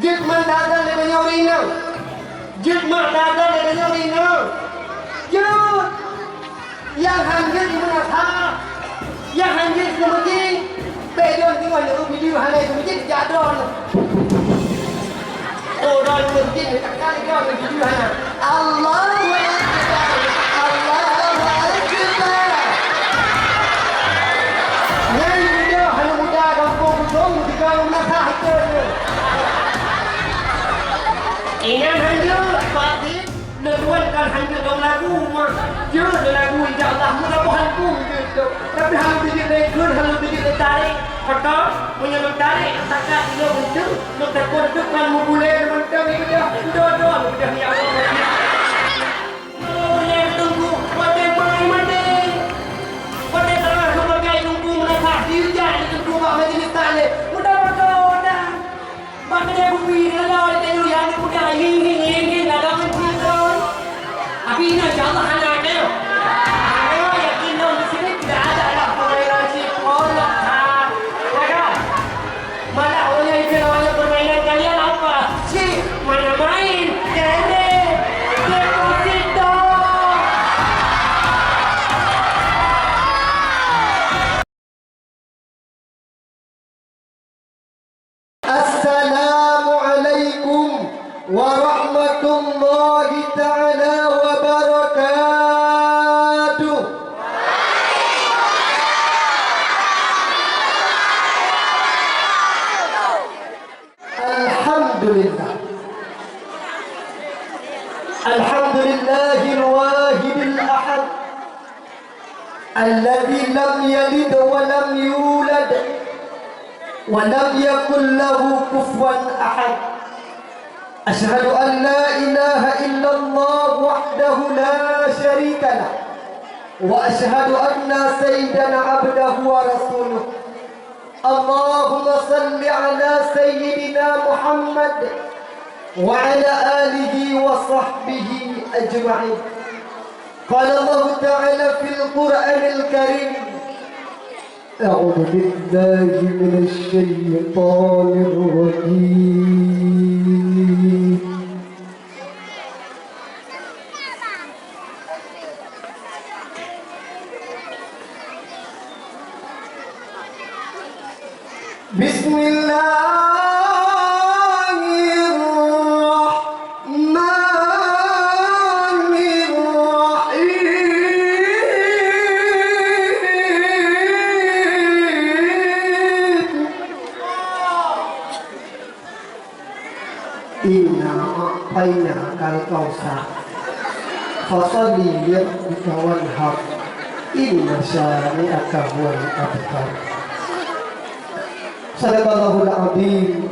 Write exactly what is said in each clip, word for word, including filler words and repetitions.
Jeuet mat that-that lé tanyoe ureueng inong. Jeuet mat that-that lé tanyoe ureueng inong. Jeuet. Nyang han jeuet di meunasah. Nyang han jeuet di meujih. Bèk droeneuh teungoh neuk video hana di meujih, jak droeneuh. Oh, droeneuh meujih, tak kali droeneuh video hana. Allahu Akbar. Allahu Akbar. Nyan muda, hana muda gampông bujông, tiga meunasah itu. Ingat hanjeuet, Pak Haji, neutuan kan hanjeuet dong lagu, mah. Jeuet lagu, insya Allah, mudah-mudahan pun jeuet. Tapi hana bijeuet lé kheun, hana bijeuet lé tarék. Maka, meunyoe lôn tarék, takat lôn beutôi, lôn takot tukang meubulee mantong ikeudah, doa-doa ikeudah, ya Allah. Meunyoe teungku, watèe mai maté, watèe teungoh geupeugah teungku meunasah, diujak di teungku bak majelis taklim, mudah-mudahan. Bak keudè bubui, laloe di tanyoe, ya, aneuk muda, hieng, hieng, hieng, hieng, laloe ngon cit lom. Tapi, insya Allah, hana ada. Hana, yakin lom di sini tidak ada lah permainan cit, kolok, ha. Ya kan? Malah oleh itu namanya permainan kalian apa? Cit, mana main? Kere, deposito. Assalamualaikum warahmatullahi taala wabarakatuh. Alhamdulillah. Alhamdulillahil wahidil ahad. Alladzi lam yalid wa lam yulad, wa lam yakul lahu kufuwan ahad. Asyhadu an la ilaha illallah wahdahu la syarika lah, wa asyhadu anna sayyidana abdahu wa rasuluh. Allahumma salli ala sayyidina Muhammad wa ala alihi wa sahbihi ajma'in. Qala Allahu ta'ala fil Qur'anil Karim, a'udzu billahi minasy syaithanir rajim. Bismillahirrahmanirrahim. Inna a'tainakal kautsar. Fashalli li rabbika wanhar. Inna syani'aka huwal abtar. Sadaqallahul azim.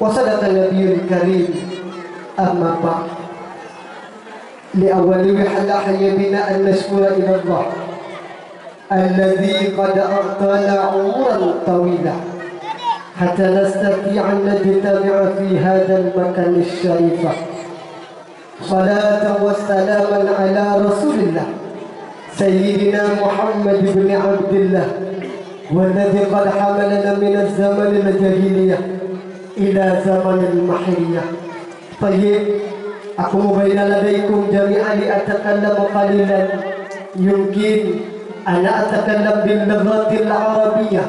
Wa sadaqan nabiyyul karim. Amma ba'd. لأول وهلة حي بنا أن نشكر إلى الله الذي قد أعطانا عمرا طويلا حتى نستطيع أن نجتمع في هذا المكان الشريف. صلاة وسلاما على رسول الله سيدنا محمد بن عبد الله والذي قد حملنا من الزمن الجاهلية إلى زمن المحرية. Tayyib, aku mubayyinal ladaikum jami'an li atakallamu qalilan. Yumkin ana atakallam bil lughatil arabiyyah,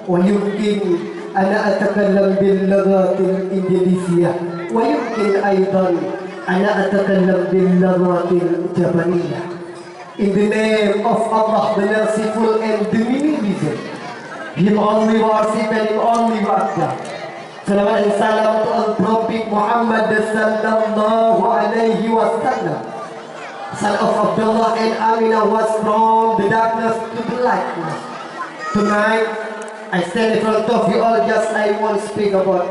wa yumkin ana atakallam bil lughatil injilisyah, wa yumkin aidan ana atakallam bil lughatil jabaliyyah. In the name of Allah, the merciful and the beneficent, Him only worship and Him only worship. Salawat and salam to Al-Prophet Muhammad sallallahu alaihi wasallam, son of Abdullah and Aminah, was from the darkness to the lightness. Tonight, I stand in front of you all just I won't speak about.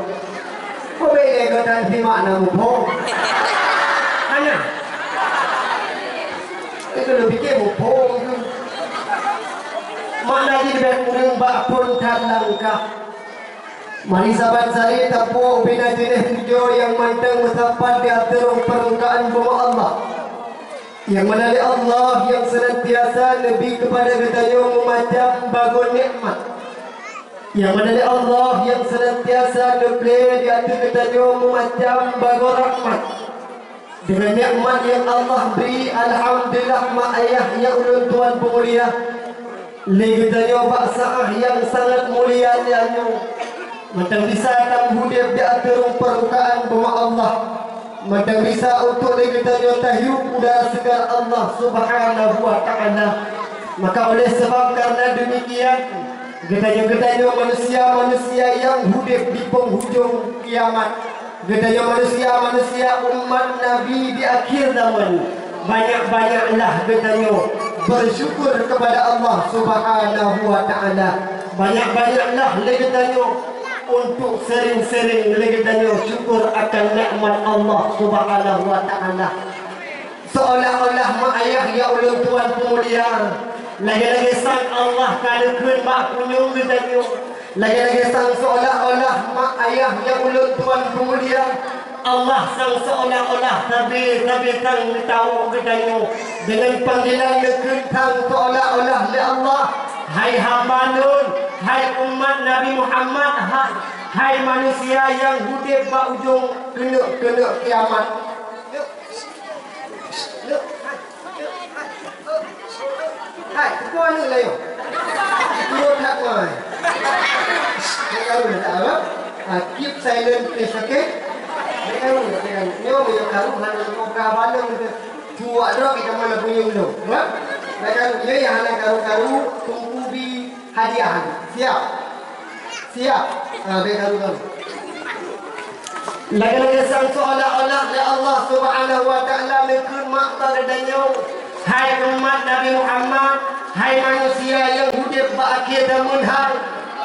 Kok beda kau dan si makna muphom? Hana. Itu lebih ke muphom tu. Makna jadi lebih kurang bak pun dan langkah. Mari saban sari tapeubuet ubena jeunèh tujoh nyang mantong meusapat di ateueh rhueng peurmukaan bumoe Allah, nyang mana lé Allah nyang seunantiasa neubi keupada geutanyoe meumacam bagoe nikmat. Nyang mana lé Allah nyang seunantiasa neuplé di ateueh geutanyoe meumacam bagoe rahmat. Deungon nikmat nyang Allah bri, alhamdulillah, mak ayah nyang ulôn tuan peumulia. Lé geutanyoe bak saát nyang sangat mulia nyan nyoe, mantong bisa tameuhudép di ateueh rhueng peurmukaan bumoe Allah, mantong bisa untuk lé geutanyoe tahirup udara segar Allah Subhanahu wa Ta'ala. Maka oleh sebab karena demikian, geutanyoe, geutanyoe manusia-manusia nyang hudép di penghujung kiamat, geutanyoe manusia-manusia umat Nabi di akhir zaman, banyak-banyaklah geutanyoe bersyukur kepada Allah Subhanahu wa Ta'ala. Banyak-banyaklah lé geutanyoe untuk sering-sering lé geutanyoe syukur akan nikmat Allah Subhanahu wa Ta'ala. Seolah-olah mak ayah nyang ulôn tuan peumulia, lagée-lagée sang Allah ka neukheun bak punyueng geutanyoe. Lagée-lagée sang seolah-olah mak ayah nyang ulôn tuan peumulia, Allah sang seolah-olah sabe-sabe sang neutawök geutanyoe deungon panggilan neukheun sang seolah-olah lé Allah, "Hai hamba Lôn, hai umat Nabi Muhammad, ha-, hai manusia nyang hudép bak ujong keuneuk-keuneuk kiamat." Hai, keupeue aneuk layoe? Turot that mai. Bèk karu dah, apa? Ah, keep silent, please, okay? Bèk karu, bèk karu. Nyoe meunyoe karu, hana leumoh ka balong tu. Cuak droe kita mana bunyi ulông, apa? Bèk karu, nyoe nyang hana karu-karu, tungku bi hadiah. Siap? Siap? Ah, bèk karu-karu. Lagée-lagée sang seolah-olah lé Allah Subhanahu wa Ta'ala neukheun mak bak geutanyoe, "Hai umat Nabi Muhammad, hai manusia nyang udeb bak akhé zaman hai,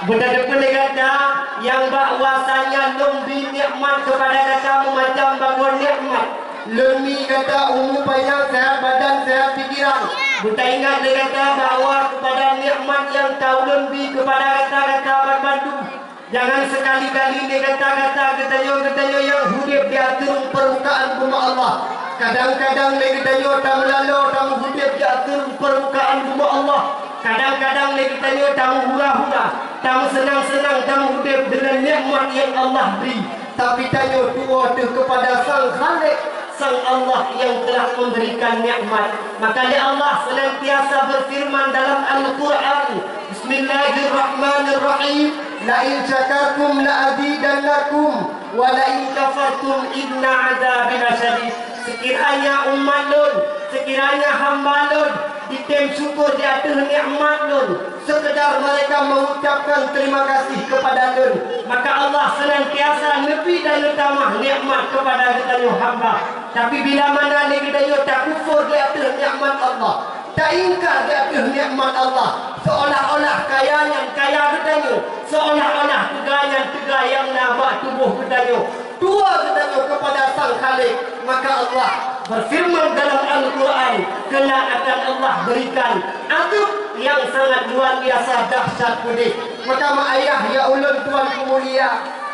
beuteupeue lé gata nyang bak wasa nyan lôn bri nikmat keupada gata meumacam bagoe nikmat. Lôn mi gata umu panyang, seuhat badan, seuhat pikeran. Beutaingat lé gata bahwa keupada nikmat nyang ka ulôn bri keupada gata, gata banmandum." Jangan sekali-kali lé gata-gata geutanyoe-geutanyoe nyang udeb di ateueh permukaan bumoe Allah. Kadang-kadang lé geutanyoe tameulalo, tameudeb di ateueh permukaan bumoe Allah. Kadang-kadang lé geutanyoe tameuhura-hura, tameuseunang-seunang, tameudeb deungon nikmat nyang Allah bri. Tapi tanyoe tuwoe teuh keupada Sang Khaliq, Sang Allah nyang telah memberikan nikmat. Maka lé Allah senantiasa berfirman dalam Al-Qur'an, Bismillahirrahmanirrahim. "La in syakartum la azidannakum, wa la in kafartum inna azabi lasyadid." Sekiranya umat lôn, sekiranya hamba lôn, jitem syukur di ateueh nikmat lôn, sekedar mereka mengucapkan terima kasih kepada lôn, maka Allah senantiasa neubri dan neutamah nikmat kepada geutanyoe hamba. Tapi bila mana lé geutanyoe takufur di ateueh nikmat Allah, taingkar di ateueh nikmat Allah, seolah-olah kaya nyan kaya geutanyoe, seolah-olah teuga nyan teuga nyang na bak tuboh geutanyoe, tuwoe geutanyoe keupada Sang Khaliq, maka Allah berfirman dalam Al-Qur'an, kelak akan Allah berikan azab nyang sangat luar biasa dahsyat peudeh. Maka mak ayah nyang ulôn tuan peumulia,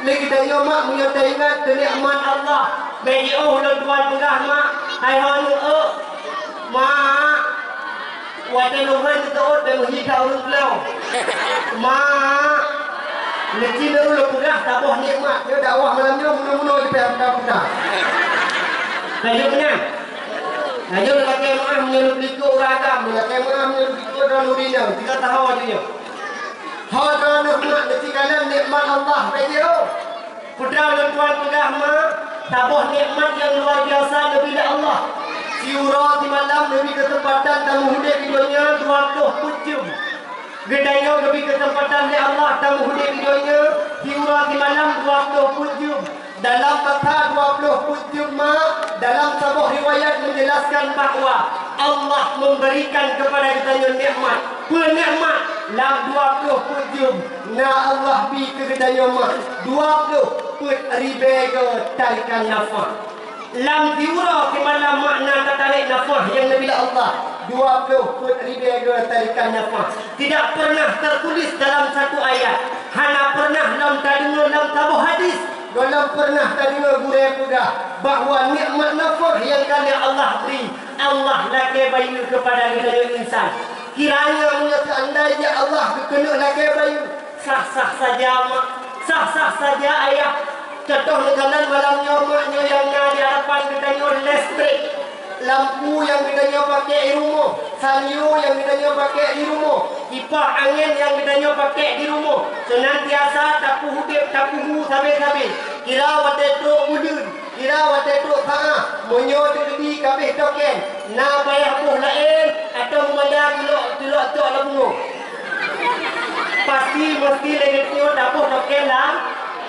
lé geutanyoe mak meunyoe taingat keu nikmat Allah, bèk jiôh ulôn tuan peugah mak, hai ho nyoe, Mak, watèe lôn han geuteuôt bèk meuhi that ureueng keulôn. Mak, neuci neu lôn peugah saboh nikmat, nyoe dakwah malam nyoe meunoe-meunoe jipeubuka-buka. Ka jeuet meunan. Ka jeuet lakèe meu'ah meunyoe lôn peulikot ureueng agam, lakèe meu'ah meunyoe lôn peulikot droeneuh ureueng inong, tinggai taho jih nyoe. Ho droeneuh mak, neuci kalon nikmat Allah, bèk jeuet. Peue ulôn tuan peugah mak, saboh nikmat nyang luar biasa neubri lé Allah. Siuroe simalam neubri keuseumpatan tameuhudeb di donya dua ploh peuet jeuem. Geutanyoe geubri keuseumpatan lé Allah tameuhudeb di donya siuroe simalam dua ploh peuet jeuem. Dalam masa dua ploh peuet jeuem mak, dalam saboh riwayat menjelaskan bahwa Allah memberikan kepada geutanyoe nikmat. Peue nikmat? Lam dua ploh peuet jeuem na Allah bri keu geutanyoe mak dua ploh peuet ribèe goe tarikan nafah. Lam siuroe simalam mak na tatarek nafah nyang neubri lé Allah dua ploh peuet ribèe goe tarikan nafah. Tidak pernah tertulis dalam satu ayat, hana pernah lom tadeungoe lam saboh hadis, gohlom pernah tadeungoe gurèe peugah bahwa nikmat nafah nyang ka lheueh Allah bri, Allah lakèe bayeue keupada geutanyoe insan. Kiranya meunyoe seandai jih Allah geukeuneuk lakèe bayeue, Sah-sah saja mak, sah-sah saja ayah. Contoh neukalon malam nyoe mak nyoe nyang na di hadapan geutanyoe listrik, lampu nyang geutanyoe pakai di rumoh, sanyo nyang geutanyoe pakai di rumoh, kipah angén nyang geutanyoe pakai di rumoh, seunantiasa tapeuudép tapeuhu sabe-sabe. Kira watée trok buleuen, kira watée trok saát, meunyoe teukeudi kabeh token, na payah boh laén atau meumada tilok-tilok cok lam pungo. Pasti meusti lé geutanyoe taboh token la,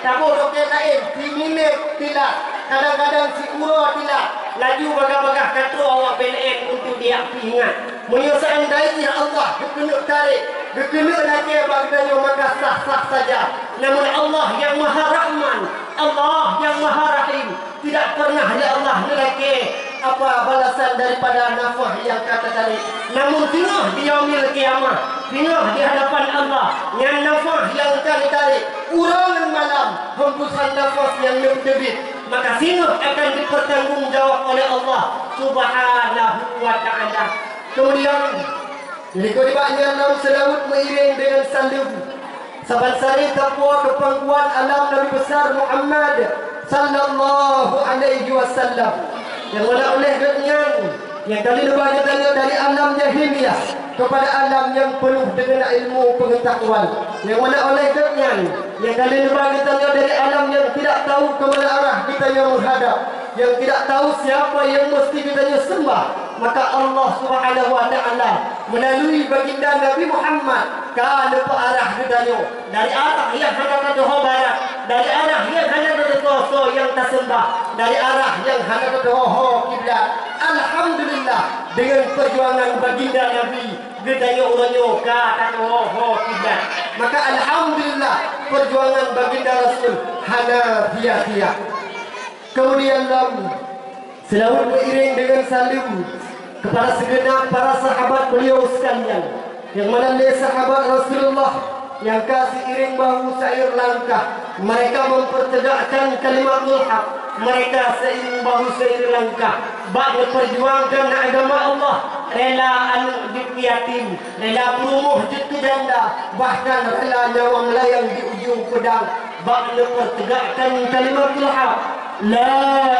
taboh token laén, siminét tilat, kadang-kadang siuroe tilat, laju bagah-bagah ka trok awak P L N untuk diak pih ingat. Meunyoe seandai jih Allah geukeuneuk tarek, geukeuneuk lakée bak geutanyoe maka sah-sah saja. Namun Allah nyang Maha Rahman, Allah nyang Maha Rahim, tidak pernah lé Allah neulakée apa balasan daripada nafah nyang ka tatarek. Namun singoh di Yaumil Qiyamah, singoh di hadapan Allah, nyan nafah nyang ka neutarek, uroe ngon malam, hembusan nafas nyang neuteubiet, maka singoh akan dipertanggung jawab oleh Allah Subhanahu wa Ta'ala. Kemudian, likot nibak nyan lom seulaweuet meuiréng deungon saleuem. Saban sari tapuwoe keu pangkuan alam Nabi Besar Muhammad sallallahu alaihi wasallam. Nyang mana oleh geuhnyan, nyang ka lheueh neuba geutanyoe dari alam jahiliyah keupada alam nyang penuh deungon ilmu peungeutahuan. Nyang mana oleh geuhnyan, nyang ka lheueh neuba geutanyoe dari alam nyang tidak tahu keu mana arah geutanyoe meuhadab, nyang tidak tahu siapa nyang meusti geutanyoe seumbah, maka Allah Subhanahu wa Ta'ala meulalui baginda Nabi Muhammad ka neupeuarah geutanyoe dari arah nyang hana tatuho barat, dari arah nyang hana tatuho soe nyang taseumbah, dari arah nyang hana tatuho ho kiblat. Alhamdulillah, deungon peujuangan baginda Nabi, geutanyoe uroe nyoe ka tatuho ho kiblat. Maka alhamdulillah, peujuangan baginda Rasul hana sia-sia. Kemudian lom, seulaweuet meuiréng deungon saleuem keupada sigeunab para sahabat beliau sekalian, nyang mana lé sahabat Rasulullah nyang ka seiring bahu seiring langkah, mereka mempertegakkan kalimatul haq, mereka seiring bahu seiring langkah bak memperjuangkan agama Allah, rela aneuk jeuet keu yatim, rela peurumoh jeuet keu janda, bahkan rela nyawa meulayang di ujong peudang bak neupeuteugakan kalimatul haq, la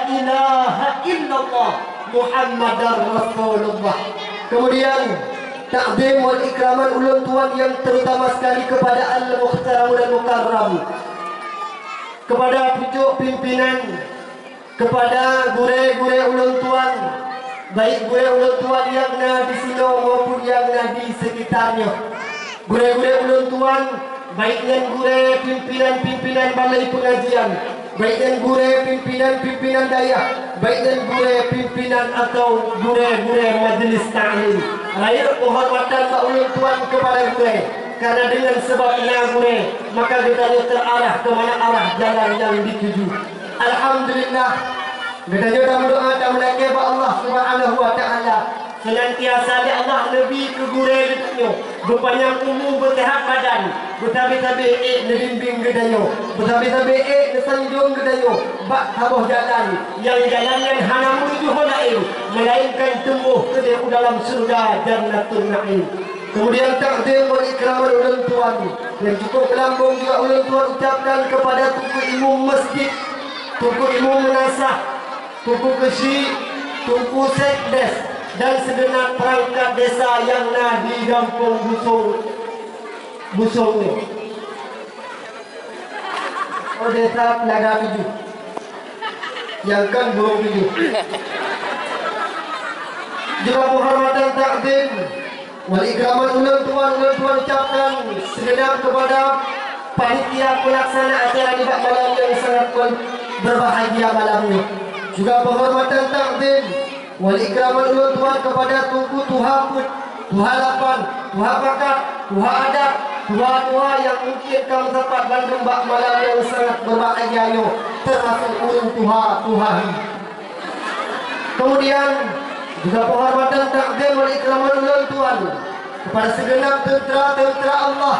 ilaha illallah Muhammadar Rasulullah. Kemudian, takzim wal ikraman ulôn tuan yang terutama sekali kepada al-muhtaram dan mukarram, kepada pucuk pimpinan, kepada gurée-gurée ulôn tuan, baik gurée ulôn tuan nyang na disinoe maupun nyang na di sekitar nyoe. Gurée-gurée ulôn tuan, baik nyan gurée pimpinan-pimpinan balai pengajian, baik nyan gurée pimpinan-pimpinan dayah, baik nyan gurée pimpinan atau gurée-gurée majlis taklim. Rayeuk penghormatan bak ulôn tuan kepada gurée, karena dengan sebab na gurée, maka geutanyoe teuarah keu mana arah jalan nyang dituju. Alhamdulillah, geutanyoe tameudoa tameulakée bak Allah Subhanahu wa Ta'ala, seunantiasa lé Allah neubi keu gurée geutanyoe beupanyang umu, beuseuhat badan, beusabe-sabe ék neubimbéng geutanyoe, beusabe-sabe ék neusanjong geutanyoe bak saboh jalan, nyang jalan nyan hana meuneuju ho laén, meulaénkan teumbôh keudéh u dalam syeuruga Jannatun Naim. Kemudian takzim wal ikraman ulôn tuan nyang cukup meulambông juga ulôn tuan ucapkan kepada Teungku Imum Masjid, Teungku Imum Meunasah, Teungku Keuchik, Teungku Sekdes, dan segenap perangkat desa nyang na di Gampông Busong, Busong nyoe. Oh, Desa Telaga Tujuh. Nyang kon Burung Tujuh. Juga penghormatan takzim wal ikraman ulôn tuan, ulôn tuan ucapkan segenap kepada panitia pelaksana acara nibak malam nyang sangat ber-, berbahagia malam nyoe. Juga penghormatan takzim wal ikraman ulôn tuan kepada Teungku Tuha Peuet, Tuha Lapan, Tuha Pakat, Tuha Adat, tuha-tuha nyang mungkin ka meusapat bandum bak malam nyang sangat berbahagia nyoe, termasuk ureuëng tuha-tuha hi. Kemudian, juga penghormatan takzim wal ikraman ulôn tuan kepada segenap teuntera-teuntera Allah,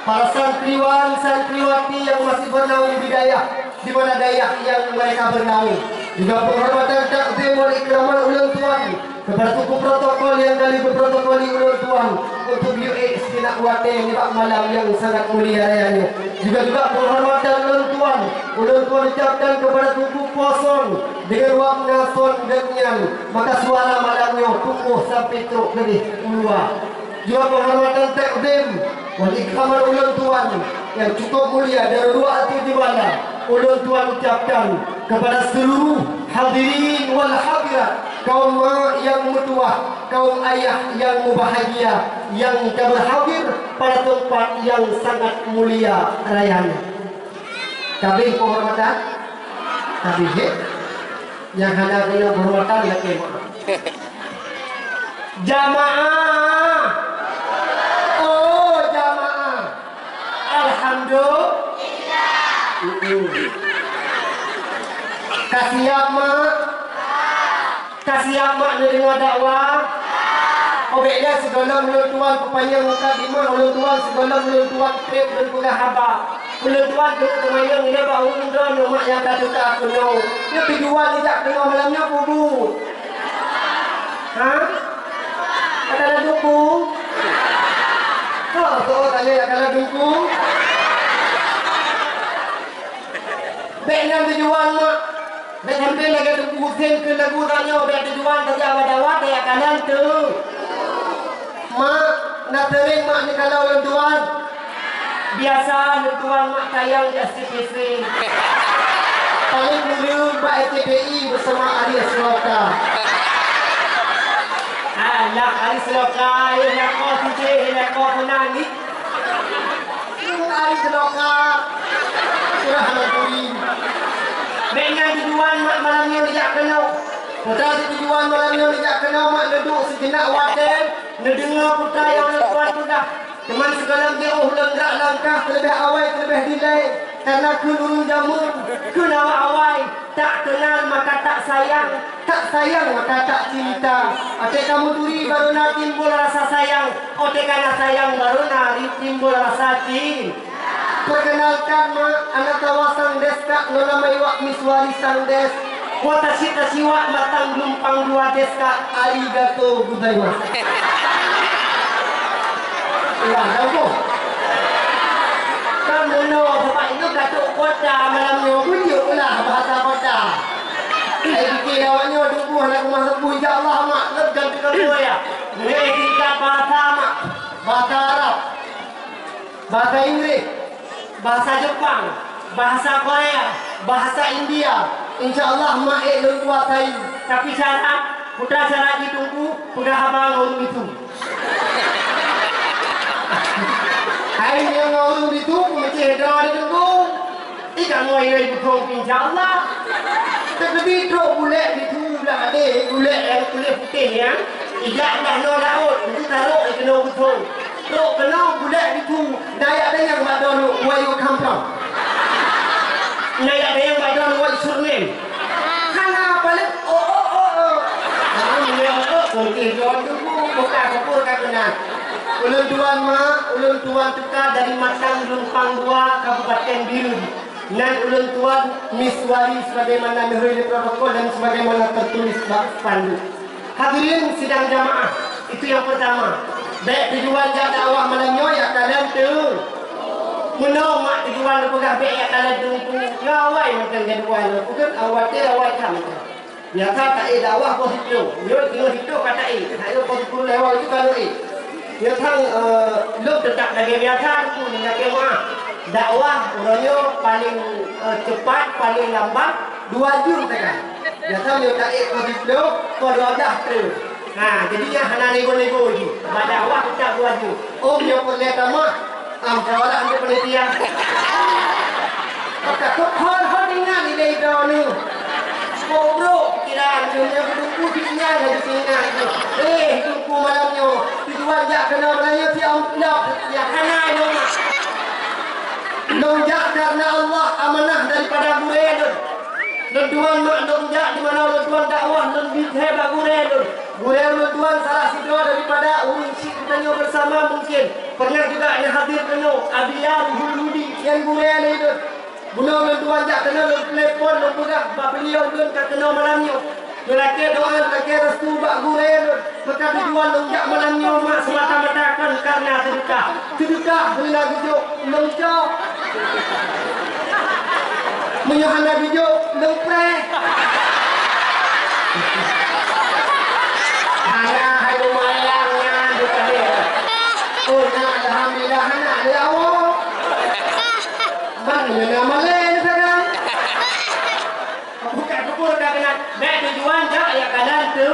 para santriwan-santriwati yang masih bernaung di dayah, di mana dayah yang mereka bernaung. Juga penghormatan takzim wal ikraman ulôn tuan kepada tuku protokol nyang ka lheueh geuprotokoli ulôn tuan untuk geuyue ék sijeunap watée nibak malam nyang sangat mulia raya nyoe. Juga-juga penghormatan ulôn tuan, ulôn tuan ucapkan kepada tuku puson deungon wak ngason geuhnyan, maka suara malam nyoe tuboh sampai trok keudeh u luwa. Juga penghormatan takzim wal ikraman ulôn tuan nyang cukup mulia dan luar biasa jibala ulôn tuan ucapkan kepada seluruh hadirin wal hadirat, kaum mak nyang meutuwah, kaum ayah nyang mubahagia, nyang ka berhadir pada tempat nyang sangat mulia raya nyoe. Kabeh penghormatan? Kabeh, ya? Nyang hana keuneuk penghormatan, lakée maaf. Jamaah. Oh, jamaah. Alhamdulillah. Mm-mm. Ka siap, Mak? Ka siap, Mak, neudeungoe dakwah? Obek nyan sigohlom ulôn tuan peupanyang mukadimah, ulôn tuan sigohlom ulôn tuan treb lôn peugah haba. Ulôn tuan keuneuk teumanyong ilée bak ureuëng droeneuh mak nyang ka teuka keunoe. Nyoe tujuan neujak keunoe malam nyoe peue buet? Ha? Ka na dungku? Soe, soe tanyong nyang ka na dungku? Bék nyan tujuan mak. Bék sampoe lagée Teungku Husen keu lagu tanyoe, bék tujuan tajak bak dakwah tajak kalon teuh. Mak, na seuréng mak neukalon lôn tuan? Biasa lôn tuan mak tayang di S T P C. Paléng kureueng bak S T P I beusama Aris Loka. Alah, Aris Loka, eh, lakoe sijih, eh, lakoe peunani. Ai seudoka. Surah Al-Qur'an. Bék nyan tujuan mak malam nyoe neujak keunoe. Peue teuma tujuan malam nyoe neujak keunoe mak, neuduek sijeunap watée, neudeungoe peue nyang ulôn tuan peugah. Teuma sigohlom jiôh ulôn gerak langkah keuleubeh awai keuleubeh dilée, kareuna kheun ureuëng jameun, kheun awai-awai, tak kenal maka tak sayang. Tak sayang maka tak cinta. Watée ka meuturi baru na timbul rasa sayang. Watée ka na sayang baru na ri-, timbul rasa cinta. Perkenalkan mak, anak tawa sang des kak nona maiwak miswari sang des. Watashi tashi wa matang lumpang dua des kak, arigato gozaimasu. Wah, dah boh. Kan meunoe, sabab itu ka trok kota malam nyoe, bujuk lah bahasa kota. Ai pike awak nyoe tuboh lam rumah sepuh, insya Allah mak, leugang teuka buaya. Mulai tingkat bahasa mak, bahasa Arab, bahasa Inggris, bahasa Jepang, bahasa Korea, bahasa India. Insya Allah mak ék lôn kuasai. Tapi syarat, putra syarat jitungku, peugah haba ngon ureuëng itu. Hai nyang ngon ureuëng itu, meucéh droe ditungku. Ih, kamoe iroi bukon, insya Allah. Teukeudi trok bulek bitu lam adé, bulek nyang tuléh putéh nyan, ijak blah noe laôt, itu tarok keunoe bukon. Trok keunoe bulek bitu, dayak dayang bak droeneuh, where you come from? Dayak dayang bak droeneuh, what is your name? Hana paléng, oh, oh, oh, oh. Hana, oh, oh, oh, oh, oh, oh, oh, oh, oh, oh. Ulôn tuan mak, ulôn tuan teuka dari Matang Lumpang Dua, Kabupaten Bireuen. Nan ulôn tuan miswari sebagaimana neuhôi lé protokol dan sebagaimana tertulis bak spanduk. Hadirin sidang jamaah, itu yang pertama. Bék tujuan jak dakwah malam nyoe jak kalon teuh. Meunoe mak tujuan lôn peugah bék jak kalon teuh, nyoe awai mantong jadwal lôn peugah awai teuh awai tham. Biasa taék dakwah poh siplôh. Nyoe teungoh siplôh ka taék. Taék poh siplôh lewat itu ka lôn ék. Nyoe sang, eh, lôn teutap lagée biasa, Teungku, nyan lagée meuah. Dakwah uroe nyoe paléng, eh, cepat, paléng lambat dua jeuem sagai. Biasa nyoe taék poh siplôh, poh dua blah trön. Ha, jadi nyan hana nego-nego jih. Bak dakwah teutap dua jeuem. Om nyoe peureulée tamah, Am, salah untuk panitia. Maka kok hon-hon ingat ilée droeneuh. Bobrok pikiran, nyoe nyang beudukhu sinyal laju teuingat. Eh, Teungku malam nyoe, tujuan jak keunoe malam nyoe si amplop, ya hana nyoe. Lôn jak karena Allah, amanah daripada gurée lôn. Lôn tuan mak lôn jak di mana lôn tuan dakwah, lôn bit hai bak gurée lôn. Gurée lôn tuan salah sidroe daripada ureuëng syik geutanyoe bersama mungkin. Pernah juga nyang hadir keunoe, Abiya Ruhul Hudi, nyan gurée lé deuh. Bunoe lôn tuan jak keunoe lôn telepon lôn peugah bak beliau lôn ka keunoe malam nyoe. Lôn lakée doa, lôn lakée restu bak gurée lôn. Maka tujuan lôn jak malam nyoe mak semata-mata kon karena seudeukah. Seudeukah hana geujok, lôn cok. Meunyoe hana geujok, lôn preh. Hana hai lumayan nyan tadi. Oh, na alhamdulillah hana lé awak. Man nyoe na malée sagai. Bukan syukur ka keunan. Bèk tujuan jak jak kanan tu.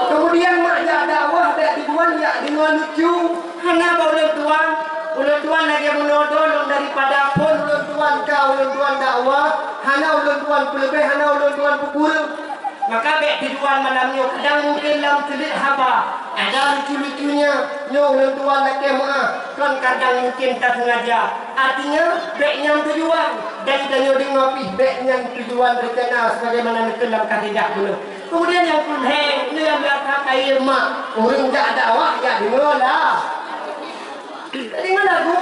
Kemudian mak jak dakwah bèk tujuan jak deungoe lucu. Hana bak ulôn tuan. Ulôn tuan lagèe bunoe droe lôn daripada phon ulôn tuan ka ulôn tuan dakwah. Hana ulôn tuan peuleubeh, hana ulôn tuan peukureueng. Maka bèk tujuan malam nyoe kadang mungkin lam ceulit haba. Ada lucu-lucunya. Nyoe ulôn tuan lakèe meu'ah. Kon kadang mungkin tasengaja. Artinya, bèk nyan tujuan. Dan tanyoe deungoe pih bèk nyan tujuan rencana sebagaimana neukheun lam kasidah bunoe. Kemudian nyang keu lhèe, nyoe nyang biasa kayém mak, ureueng jak dakwah jak deungoe lah. Deungoe lagu.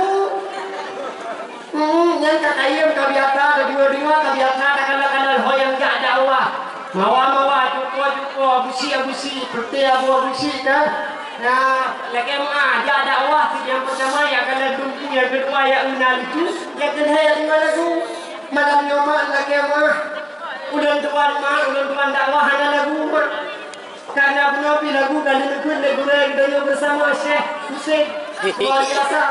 Hmm, nyan ka kayém ka biasa, tadeungoe-deungoe ka biasa, takalon-kalon ho nyang jak dakwah. Mawa-mawa, cuko-cuko, busi-busi, peuté abu busi kan. Nah, lagèe meu'ah, jak dakwah, nyang peutama jak kalon dumpu, nyang keudua jak euna lucu, nyang keulhèe jak deungoe lagu. Malam nyoe mak lagèe meu'ah. Ulôn tuan mak, ulôn tuan dakwah hana lagu mak. Karena bunoe pih lagu ka lheueh neukheun lé gurèe geutanyoe bersama Syekh Hussein. Luar biasa.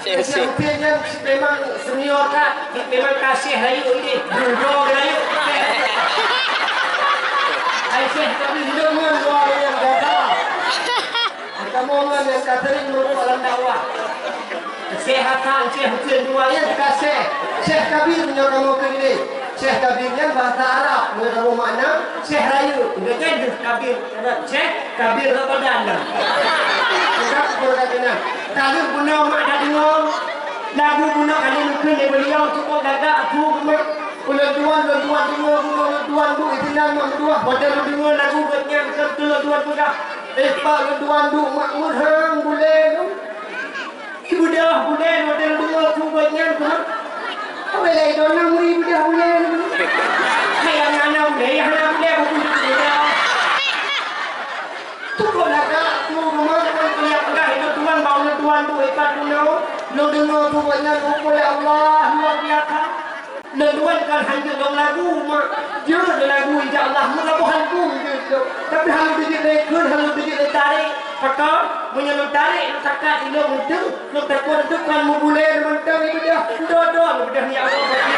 Syekh Hussein. Syekh Hussein nyan memang senior that, memang ka Syekh rayeuk idéh. Dudoe rayeuk. Ai Syekh tapi hidup ngon luar biasa. Kamoe ngon nyang ka sering meureumpok lam dakwah. Syekh Hasan, Syekh Hussein dua nyan teuka Syekh. Syekh Kabir nyoe kamoe keu ilée. Syekh Kabir nyan bahasa Arab, meunyoe kamoe makna Syekh rayeuk. Nyan kan Syekh Kabir, Syekh Kabir Ramadan dah. Bukan peureulèe keunan. Ka lheueh bunoe mak ka deungoe. Lagu bunoe ka lheueh neukheun lé beuliau cukup lagak aku mak. Ulôn tuan, ulôn tuan deungoe bunoe ulôn tuan bu, inan mak meutuah. Watèe lôn deungoe lagu gobnyan, beutôi ulôn tuan peugah. Eh, pak lôn tuan duek mak meuhang bulèe lôn. Ibeudôh bulèe lôn deungoe su gobnyan, ha? Abéh lé idong na muri ibeudôh bulèe lôn. Hai nyang hana bulèe, nyang hana bulèe, buku ibeudôh. Tukok lagak, tu rumah, tukang kuliah peugah, lôn tuan, bak lôn tuan duek ipat bunoe. Lôn deungoe su gobnyan, oh, ya Allah, luar biasa. Lôn tuan kan hanjeuet lôn lagu, mak. Jeuet lôn lagu, insya Allah. Meulaboh lagu jeuet lôn. Tapi hana teujeuet lé kheun, hana teujeuet lé tarek. Pakon? Meunyoe lôn tarek, lôn takat ilôn meuteuk, lôn takot teuk kan meubulèe lôn mantong ibeudôh. Dua-dua ibeudôh, ya Allah.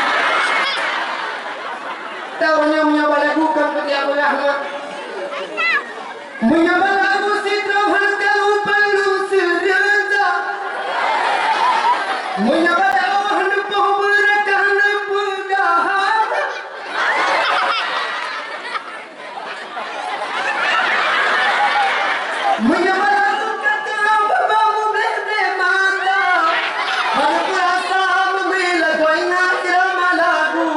Tahu nyoe meunyoe bak lagu kan peusiap beurah, mak. Meunyoe bak lagu sidroe hana tahu, peureulèe seureuta. Meunyoe bak dakwah neupoh beureukat, hana peugah. Meunyoe bak lagu kata, babah mubleh-bleh mata. Hana peurasa meubri lagu ingat irama lagu.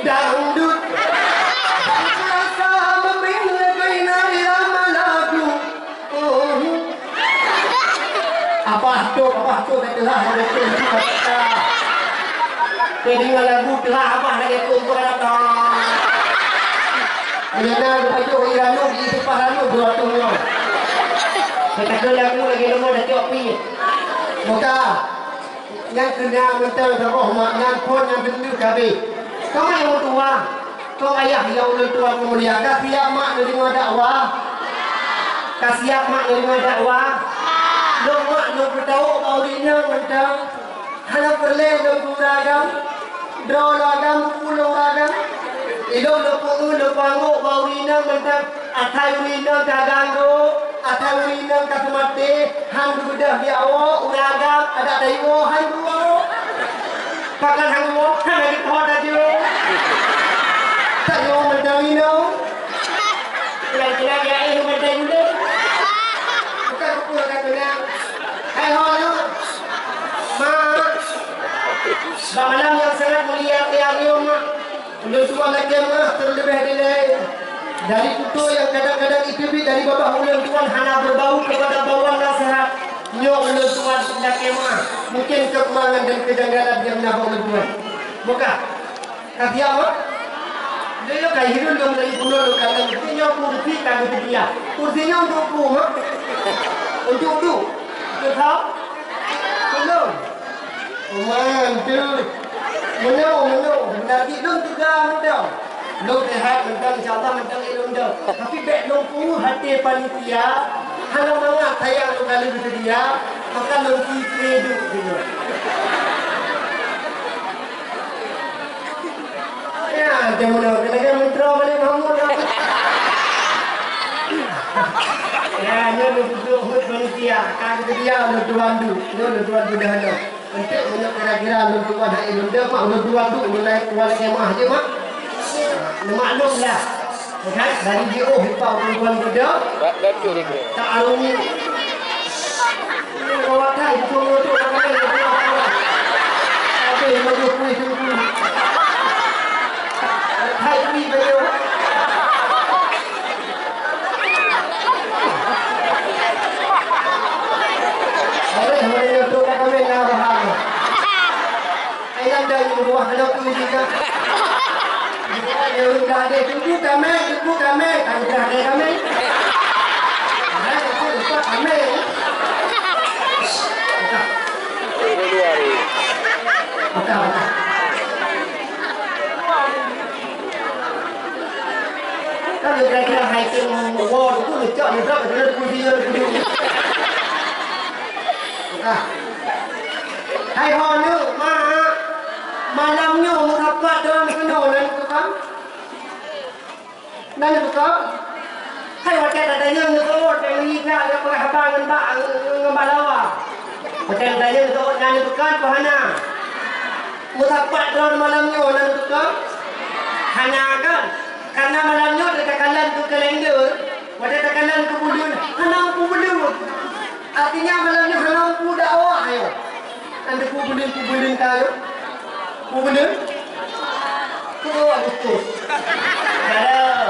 Dangdut. Rasa meubri lagu inan irama lagu. Oh. Abah tu, abah tu dah telah ada tu. Kau dengar lagu telah abah lagi tu kau datang. Meunyoe na geupajoh ié ranup, ié seupah ranup dua ratus nyoe. Kata lagu lagi lemah dah cok pi. Maka Nyang keuneuk mantong saboh mak nyan phon nyang beutôi kabeh. Kama nyang meutuah, kong ayah nyang ulôn tuan mulia, ka siap mak neudeungoe dakwah? Ka siap mak neudeungoe dakwah? Lôn mak lôn peutawök bak ureueng inong mantong. Hana peureulèe lôn peuragam. Droe lôn agam, buku lôn agam. Ilôn lôn peue, lôn panggok bak ureueng inong mantong. Asai ureueng inong ka ganggu, asai ureueng inong ka seumaté, han geubeudôh di awak, ureueng agam, adak tayue han geuwoe. Pakon han geuwoe? Hana geuthot laju. Tayue mantong inong. Kilang-kilang ya, eh, mantong inong. Bukan pukul ka keunong. Hai ho, aneuk. Mak. Bak malam nyang sangat mulia tiang nyoe, Mak. Ulôn tuan lakèe meu'ah teuleubeh dilèe dari tutoe nyang kadang-kadang iteubiet dari babah ulôn tuan hana beubau keupada bauan naseuhat. Nyoe ulôn tuan lakèe meu'ah, mungken keukurangan dan kejanggalan nyang na bak ulôn tuan. Buka. Ka siap, Mak? Dia ka hireuen dong dari pulo lo ka dalam sini nyoe kursi ka geuseudia. Kursi nyoe untuk ku, Mak? Untuk tu. Untuk kau? Belum. Mantul. Meunoe, meunoe. Berarti lôn teuga mantong. Lôn sehat mantong, insya Allah mantong ilôn dong. Tapi bèk lôn peue até panitia, hana mangat sayang lôn ka lheueh seudia, maka lôn sisé duek sigoe. Ya, jangan meunoe, kena-kena menteri balik Mahmud. Ya, nyoe lôn duek buet panitia, ka seudia lôn tuan duek, nyoe lôn tuan duek dah nyoe. Enteuk meunyoe kira-kira lôn tuan hai lôn deuh mak, lôn tuan tu ulôn laén tuan lagèe meuah jeuet mak. Neumaklum lah. Kan? Dari jiôh hipa lôn tuan tu dah. Ba-, betul itu. Tak arung ni. Ini rawat hai, bukan untuk orang lain, untuk orang lain. Habis laju kuih tu. Hai kuih baju. Boleh, boleh nyoto kat kami, nah, roh hang. Ai, anda yang buah kena pun juga. Dia udah ada tunggu kami, tunggu kami, kan udah ada kami. Ada, tunggu, tunggu kami. Buka. Buka, buka. Kan kira-kira hai tim war tu lecak ni tak kena kunci dia dulu. Ah. Hai ho nyoe, mak. Malam nyoe meusapat dalam keunoe nan tukang. Nan tukang. Hai watèe tatanyong nyoe, dan lika ada peurahaba ngon bak ngon bak lawa. Watèe tatanyong nyoe, nan tukang tu hana. Meusapat droen malam nyoe nan tukang? Hana kan? Karena malam nyoe takalon keu kalender, watèe takalon keu buleuen, hana peue buleuen. Artinya malam nyoe hana peue dakwah nyoe. Kan peue buleuen, peue buleuen ka nyoe? Peue buleuen? Peue Agustus. Dalam.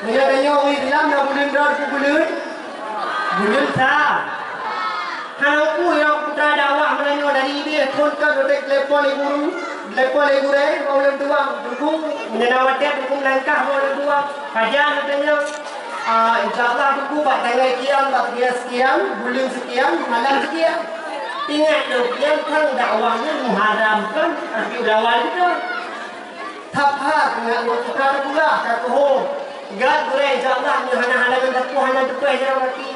Meunyoe tanyoe ureueng Islam na buleuen droen peue buleuen? Buleuen sa. Hana peue nyang putra dakwah meunyoe dari idéh phon ka dotek telepon lé guru, telepon lé gurèe, bak ulôn tuang, Teungku, meunyoe na watèe Teungku meulangkah bak ulôn tuang. Pajan geutanyoe, ah, insya Allah Teungku bak tanggai kian, bak kian sekian, buleuen sekian, malam sekian. Ingat lôn, nyang kang dakwah nyan Muharram kon Rabiul Awal kon. That-that ngat lôn tuka teupeugah ka keuhom. Gét gurèe, insya Allah, nyoe hana halangan sapeue, hana teupeue jaroe gaki.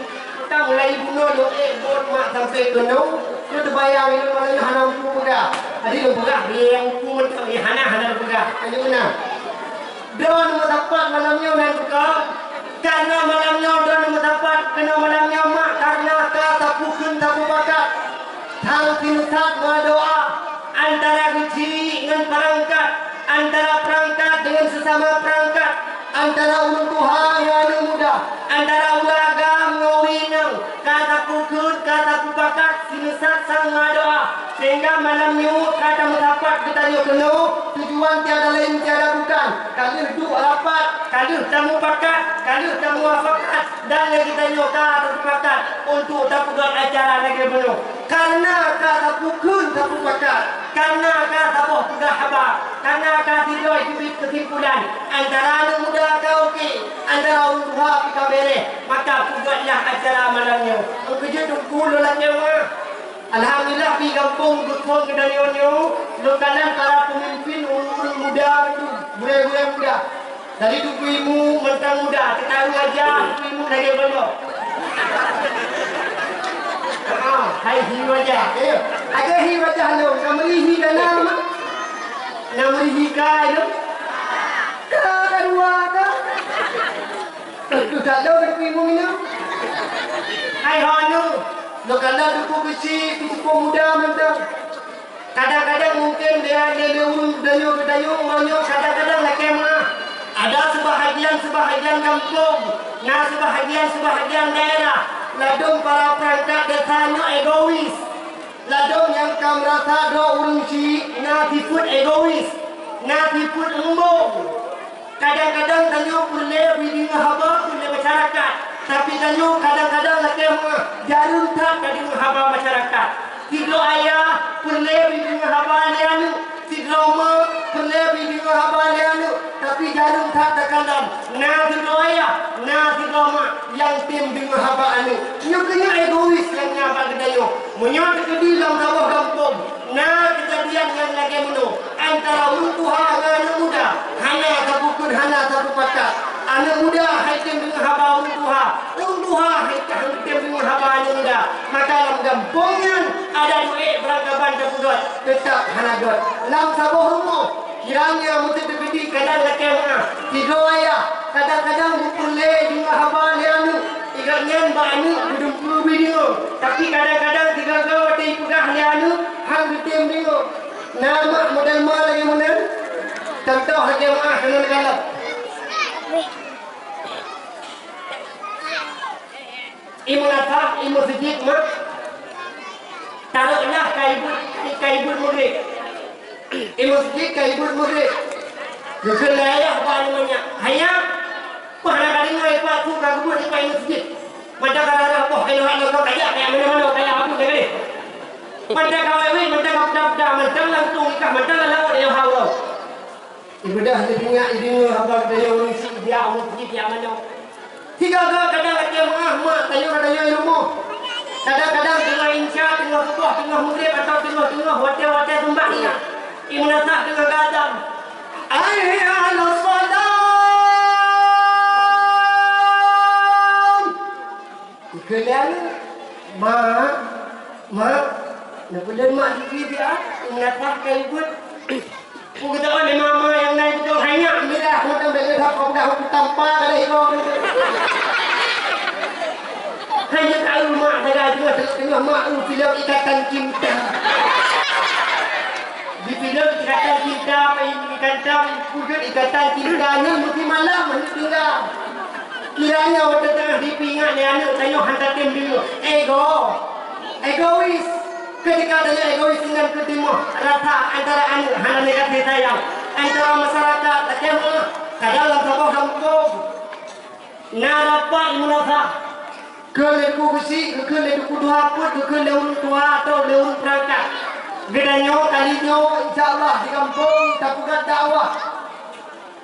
Ka mulai bunoe lôn ék bot mak sampoe keunoe, lôn teubayang ilôn malam nyoe hana mampu peugah. Jadi lôn peugah, lé nyang mampu mantong, nyang hana, hana lôn peugah. Ka nyoe meunan. Droeneuh meusapat malam nyoe nan tukang. Karena malam nyoe droeneuh meusapat, keunoe malam nyoe mak, karena ka tapukheun tamupakat. Thang sineusat meudoa antara geuchik ngon peurangkat, antara peurangkat deungon seusama peurangkat, antara ureueng tuha ngon aneuk muda, antara ureueng agam ngon ureueng inong, ka tapukheun, ka tamupakat sineusat sang meudoa, sehingga malam nyoe ka tameusapat geutanyoe keunoe, tujuan tiada laén tiada bukan, ka lheueh duek rapat, ka lheueh tamupakat, ka lheueh tamupakat, dan lé geutanyoe ka tamupakat untuk tapeugöt acara lagèe bunoe. Karena ka tapukheun tamupakat, karena ka saboh peugah haba, karena ka sidroe teubiet keusimpulan antara aneuk muda ka oke, antara ureueng tuha pih ka bèrèh, maka peugötlah acara malam nyoe. Nyang keujeuet Teungku lôn lakèe meuah. Alhamdulillah, di gampông Geukong Geutanyoe nyoe, lôn kalon para peumimpin ureueng-ureueng muda nyoe, gurèe-gurèe muda. Dari Teungku Imu mantong muda, teuka wajah Teungku Imu lagèe balok. Ah, hai hi wajah. Eh, ada hi wajah lôn, ka meuri hi dalam. Na meuri hi kai lôn. Ka, ka dua ka. Tuh, tuh, tak tahu Teungku Imu nyoe. Hai ho nyoe, lôn kalon Teungku Beusi, Teungku muda mantong. Kadang-kadang mungkin dia, dia, dia ureueng geutanyoe, geutanyoe, uroe nyoe kadang-kadang lakèe meuah. Ada sebahagian-sebahagian gampông, na sebahagian-sebahagian daerah, ladôm para peurangkat desa nyoe egois. Ladôm nyang ka meurasa droe ureueng chik na sifeuet egois, na sifeuet eumbông. Kadang-kadang tanyoe peureulèe bri deungoe haba keu lé masyarakat, tapi tanyoe kadang-kadang lakèe meuah, jareueng that tadeungoe haba masyarakat. Sidroe ayah peureulèe bri deungoe haba lé aneuk, Sidroe ma peureulée jideungoe haba lé aneuk, tapi jareueng that takalon. Na sidroe ayah, na sidroe ma nyang tem deungoe haba aneuk. Nyoe keuh nyoe egois nyang na bak geutanyoe. Meunyoe teukeudi lam saboh gampông, na keujadian nyang lagée meunoe antara ureuëng tuha ngon aneuk muda, hana tapeukeun, hana tapeupakat. Aneuk muda hai tem deungoe haba ureuëng tuha, ureuëng tuha hai tem deungoe haba aneuk muda. Maka lam gampông nyan adak duek barangkaban tapeugöt, teutap hana göt. Lam saboh rumoh, kiranya meuteukeudi kadang lakée meuah, sidroe ayah kadang-kadang meupeureulée deungoe haba lé aneuk, ingat nyan bak aneuk geudumpeue bri deungoe. Tapi kadang-kadang sigaga watée jipeugah lé aneuk, han geutem deungoe. Na mak model ma lagée meunan? Contoh lagée meuah keunan kalon. I meunasah, i meuseujid, mak. Taroklah ka ibeuet, ka ibeuet mugreb. I meuseujid ka ibeuet mugreb. Geukheun lé ayah bak aneuk nyan, "Hai nyak, peue hana ka deungoe, Pak, su ka geubeuet i meuseujid? Mantong ka rhah boh keunoe, hana ka kajak kaya meunoe-meunoe, kaya abu teuh." Mantong ka wéh-wéh, mantong ka puda-puda, mantong langsong nikah, mantong lam laôt, ya Allah. Ibadah di teungoh ideungoe haba geutanyoe ureuëng syiek jak meuseujid jak manoe. Sigaga kadang lakée meuah mak tanyoe, tanyoe i rumoh. Kadang-kadang teungoh insya, teungoh suboh, teungoh mugreb, atawa teungoh-teungoh watée-watée seumbang nyan. I meunasah teungoh geuazan, "Hayya 'alas shalah!" Keulian, "Mak, mak, neupeuleueh mak jih dia, i meunasah ka ibeuet." Peugah lé mama nyang na beutôi, "Hai nyak, mirah mantong bèk lé that, peugah tampa ka lheueh." Hai nyak, tahu mak, pada teungoh, teungoh mak, eu, filem Ikatan Cinta. Di filem Ikatan Cinta, apa ini, Ikatan, wujud Ikatan Cinta nyan meusti malam, hana tinggai. Kiranya watée teungoh jipeuingat lé aneuk tanyoe hana tem deungoe. Ego. Egois. Ketika tanyoe egois, nyan keuh timoh rasa antara aneuk hana lé kasih sayang, antara masyarakat lakée meuah, kadang lam saboh gampông. Na rapat i meunasah. Keu lé ku beusi, keu lé ku tuha peuet, keu lé ureuëng tuha atau lé ureuëng peurangkat. Geutanyoe kali nyoe, insya Allah, di gampông tapeugah dakwah.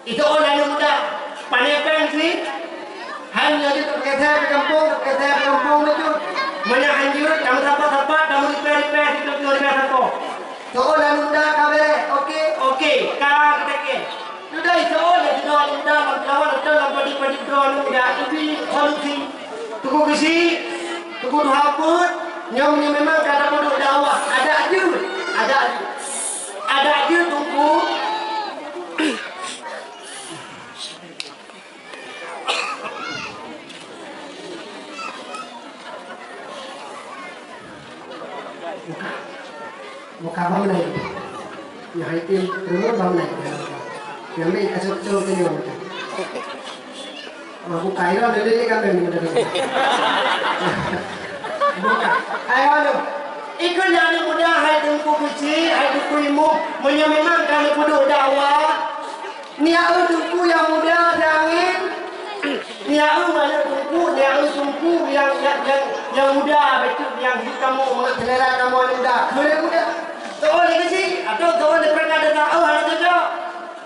Itu oh lalu muda, pandai péng sih. Hai nyoe jeuet tapeugah dakwah di gampông, tapeugah dakwah di gampông bacut. Meunyoe hanjeuet, kamu sapa-sapa, kamu repair-repair, situ-situ repair sapo. Soe lalu muda ka bèrèh, oke? Oke, ka geutakée. Sudah isoe lé sidroe aneuk muda lam Keulawan atau lam padum-padum droe aneuk muda, ibi solusi. Teungku Geuchik, Teungku Tuha Peuet, nyoe, nyoe memang ka tapeuduek dakwah. Adak jeuet, adak jeuet. Adak jeuet, Teungku. Buka. Buka bang naik. Yang hai tim rumah bang naik. Yang ambil kasut tu ke dia. Oh, buka. Ini ada lele kan, yang ada. Buka. Ayo, ayo. Ikut yang aneuk muda, hai Teungku Geuchik, hai Teungku Imum, meunyoe memang ka neupeuduek dakwah, Nyak eu teungku nyang muda siangén. Nyak eu aneuk teungku, nyak eu teungku nyang, nyang, nyang, nyang muda bacut, nyang hiet kamoe mangat seulera kamoe aneuk muda. Keu aneuk muda. Soe lé Geuchik, atau soe lé peureunah desya, oh, hana cocok.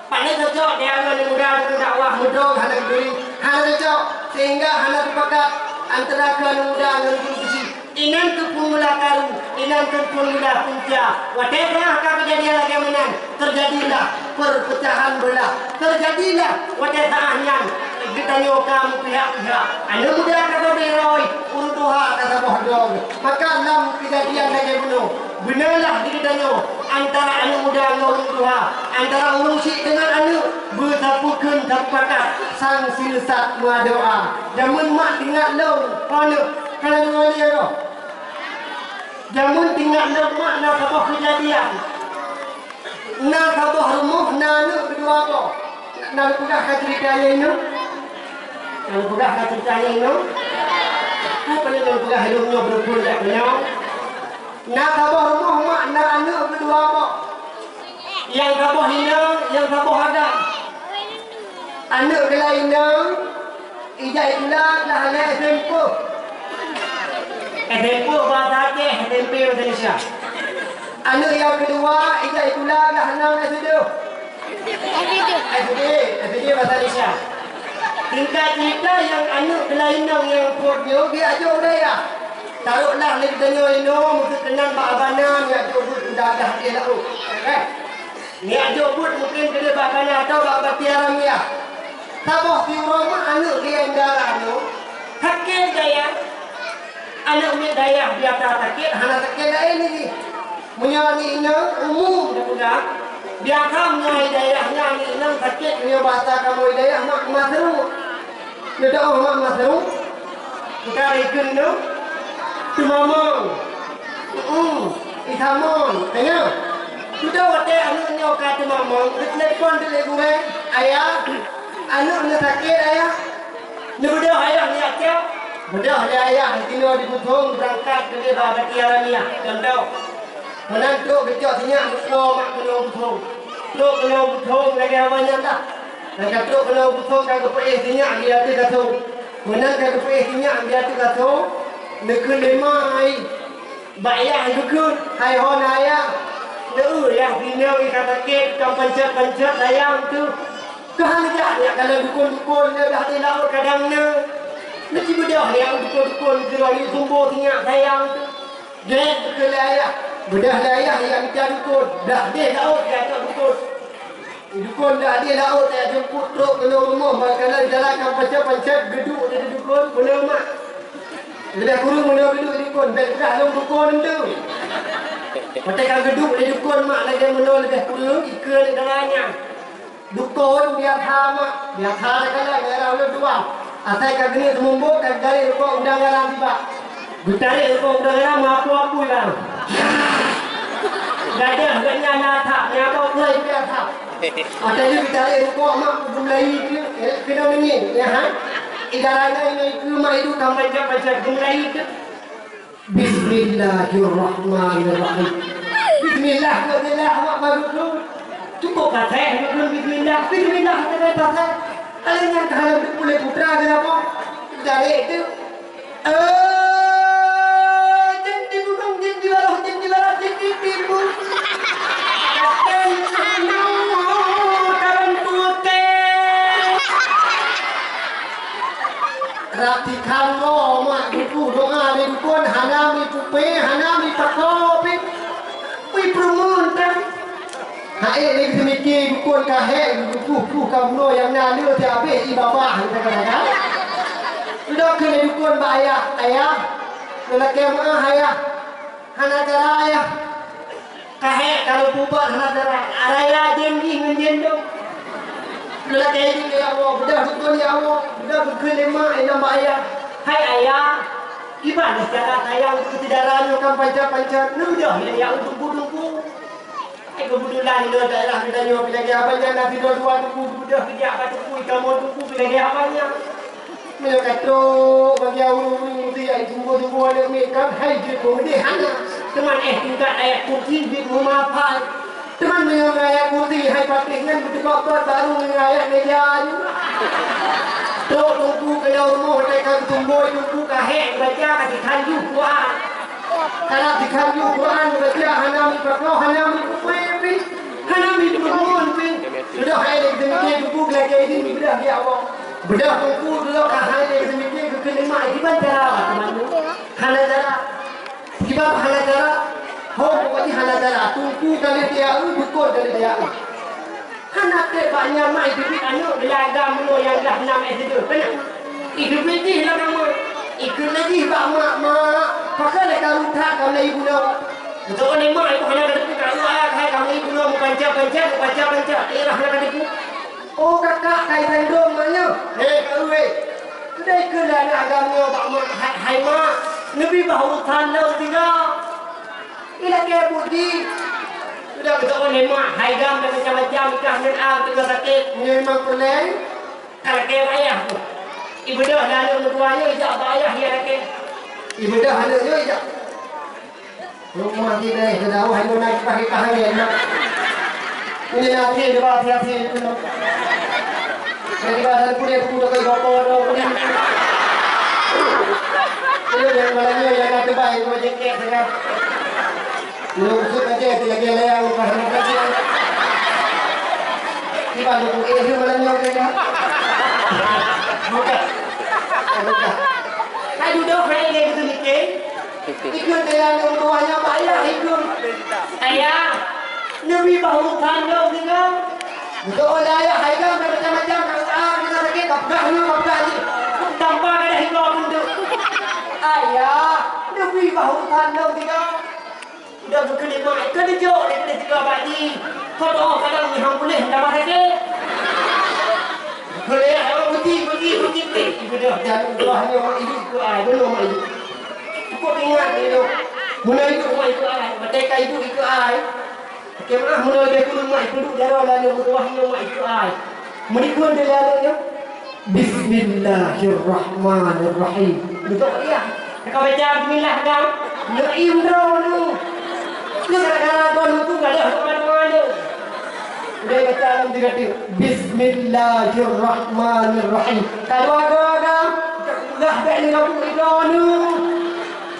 Pane cocok, nyak eu aneuk muda deungon dakwah mudong hana geuturi. Hana cocok, sehingga hana teupakat antara keu aneuk muda ngon Teungku Geuchik. Inan keuh phôn mula karu, inan keuh phôn mula punca. Watée saat ka keujadian lagée meunan, teujadilah perpecahan beulah. Teujadilah watée saat nyan geutanyoe ka meupihak-pihak. Aneuk muda ka sabe roi, ureuëng tuha ka saboh droe. Maka lam keujadian lagée bunoe, beunalah di geutanyoe antara aneuk muda ngon ureuëng tuha, antara ureuëng syiek deungon aneuk, beusapeue kheun sapeue pakat, sang sileusat meuadoa. Jameun mak teuingat lôn, aneuk, Ka lheueh lôn lôn. Jameun teuingat lôn mak na saboh keujadian. Na saboh rumoh na aneuk keudua boh. Na lôn peugah ka ceurita nyan nyoe? Na lôn peugah ka ceurita nyan nyoe? Hana lôn peugah lôn nyoe beureumpun jak meunyoe. Na saboh rumoh mak na aneuk keudua boh. Nyang saboh inong, nyang saboh agam. Aneuk geulah inong, ijak sikula geulah hana S M P. S M P bahasa Aceh, S M P bahasa Indonesia. Aneuk nyang keudua, ijak sikula blah nam S D. S D, S D bahasa Indonesia. Singkat cerita, nyang aneuk keulainong nyang peuet nyoe geujak jok u dayah. Taroklah lé geutanyoe inoe meuseukeunang bak abana, neujak jok beuet u dayah, di laôt. Kan? Neujak jok beuet mungken keudeh bak abana atau bak Batia Ramiah. Saboh siuroe meuh aneuk di daerah nyoe sakét dayah. Aneuk miet dayah biasa sakét, hana sakét laén jih. Meunyoe aneuk inong umum teupeugah, biasa meunyoe dayah nyan aneuk inong sakét, meunyoe basa kamoe dayah mak maseuruek. Neudoh mak maseuruek. Bukan ikun tu. Teumamong. Hmm, itamong. Tengok. Sudah watèe aneuk nyoe ka teumamong, geutelepon lé gurèe, "Ayah, aneuk neuh sakét, Ayah." Neubeudôh ayah nyak cok. Beudôh lé ayah, sinoe di Buthong beurangkat keudeh bak Batia Ramiah. Contoh, meunan trok geucok sinyak geupo mak keunoe Buthong. Trok keunoe Buthong lagèe awai nyan dah. Dan ka trok keunoe Buthong ka geupeuéh sinyak di ateueh kasô. Meunan ka geupeuéh sinyak di ateueh kasô, neukheun lé ma ai. Bak yah geukheun, "Hai hon ayah, neueu yah inong ka sakét, ka pancet-pancet sayang teuh." Keuhai jak nyak kalon dukon-dukon nyan dah di laôt kadang nyoe. Neuci beudôh nyak dukon-dukon keudroe nyoe sumbo sinyak sayang teuh. Gét keu lé ayah. Beudôh lé ayah nyang mita dukon. Dah deh laôt jak cok dukon. Dukon dah deh laôt jak jeumput trok keunoe rumoh, makanan jalan ka pancet-pancet geuduek di dukon, beuneuh mak. Leubeh kureueng meunyoe geuduek di dukon, bèk peugah lôn dukon tu. Watèe ka geuduek di dukon mak lagèe meunyoe leubeh kureueng, ikeue lé dara nyan. Dukon biasa mak, biasa takalon daerah ulôn tuan. Asai ka geuneuk seumeubot, ka geutarek rukok udang garam tibak. Geutarek rukok udang garam, meuapui-apui garam. Gadôh geuh nyan na asap, nyan abah gulai biasa. Watèe jih geutarek rukok mak, geumeulayi keu, eh, keunoe meungieng, ya ha? Idaran nyan inoe ikeue mak iduek ka pancet-pancet, geumeulayi keu. Bismillahirrahmanirrahim. Bismillah, bismillah, awak baru tu. Cukup pakai, bukan bismillah. Bismillah, kita pakai. Kalau yang terhadap Putra, kenapa? Dari itu. Eh, jin di gunung, jin di bawah, jin di bawah, jin di timur. Kata yang sama, kawan putih. Rab tikhan mo mak geupeu doa lé dukon, hana meupupe, hana meupakoe pih. Meupeureumeun tan. Hai lé geuseumiké dukon ka hék, geupluh-pluh ka bunoe nyang na lé teuhabéh ié babah, kadang-kadang. Geudong keu lé dukon bak ayah, "Ayah, neulakèe meu'ah ayah." Hana cara, yah. Ka hék ka lôn peubuet hana cara. Raya jén jih ngon jén dong. Lakèe jih, ya Allah, beudôh dukon, ya Allah. Beudôh geukheun lé mak, inong bak ayah. Hai ayah, kiban cara sayang keu syedara nyoe kan pancet-pancet. Neubeudôh lé ya, teungku-teungku. Eh, keubeutulan inoe daerah geutanyoe pih lagèe abang nyan na sidroe dua teungku geubeudôh geujak bak teungku, kamoe teungku pih lagèe abang nyan. Meunyoe ka trok bagi ureueng-ureueng muda nyang sungguh-sungguh aneuk miet kan, hai jeuet meudeh hana. Teuma eh tingkat ayat kursi jeuet meumahai. Teuma meunyoe ngon ayat kursi hai patéh nyan beuteuka-ka barô ngon ayat meja nyoe. Trok teungku keudroe rumoh watèe ka geutumbôi teungku ka hék baca ka jikhanjuh Quran. Karab jikhanjuh Quran baca hana meupakoe, hana meupupe pih, hana meupeureumeun pih. Sudah hai lé geuseumiké teungku geulakèe idin beudôh ya Allah. Beudôh teungku dulok ka hai lé geuseumiké geukheun lé mak, kiban cara teuma nyoe? Hana cara. Kiban hana cara? Ho, pokok jih hana cara. Teungku ka lheueh teuyaeu, dukon ka lheueh teuyaeu. Hana trép bak nyan mak iteubiet aneuk bela agam meunyoe nyang glah nam S D. Keuneuk iteubiet jih lam kama. Ikheun lé jih bak mak, "Mak, pakon lé karu that kamoe bunoe?" Geuteupeue lé mak, ibu hana kateupeue karu, ayah hai kamoe bunoe meupanca-panca, meupanca-panca. Irah hana kateupeue. Oh, kakak kai bandum mak nyoe. Hei, karu weh. Sudah ikheun lé aneuk agam nyoe bak mak, "Hai, hai mak, neubi bah urusan lôn tinggai." Ilakèe buet jih. Sudah geuteupeue lé mak, hai gam dan macam-macam, ikah ngon a teungoh sakét. Nyoe memang peureulèe. Ka lakèe bak ayah tu. Ibeudôh lé aneuk meutuah nyoe ijak bak ayah ya lakèe. Ibeudôh aneuk nyoe ijak. Rumah kita eh, sudah wah nyoe na kipaih-kipaih angèn mak. Ini nanti dua hati-hati. Jadi bahasa kulit aku dah kayak bapak orang kulit. Ini yang malamnya yang ada baik, gua jengkel sangat. Nyoe usut aja, dia lagi layang, tahan aja. Tiba lu, eh, dia malam nyoe, dia. Bukan. Bukan. Hai duduk, hai dia betul mikir. Ikut dia yang dua nya bayar ikut. Ayah, Nabi bahu tanduk juga. Betul lah, ayah, hai kan, macam-macam, nak usaha, kita sakit, tak pedah ni, tak pedah ni. Tanpa ada hingga untuk. Ayah, Nabi bahu tanduk juga. Udah berkelimah, kan dijok dia kena tiga bak ni. Kau doa kadang ni hang boleh tambah sakit. Boleh, ya, orang putih, putih, putih, putih. Udah, jangan doa hanya mak ibu ikut ai, belum mak ibu. Cukup ingat ni tu. Mula ibu mak ikut ai, merdeka ibu ikut ai. Okey, maaf, mula dia turun mak ibu duduk jalan lalu berdoa hanya mak ikut ai. Menikun dia lalu ni. Bismillahirrahmanirrahim. Betul dia. Ka baca bismillah kan? Ngerim droe nu. Ni gara-gara droe nu tu gadoh teman-teman tu. Udah baca alhamdulillah. Bismillahirrahmanirrahim. Ka dua go kan? Udah bek ni lagu droe nu.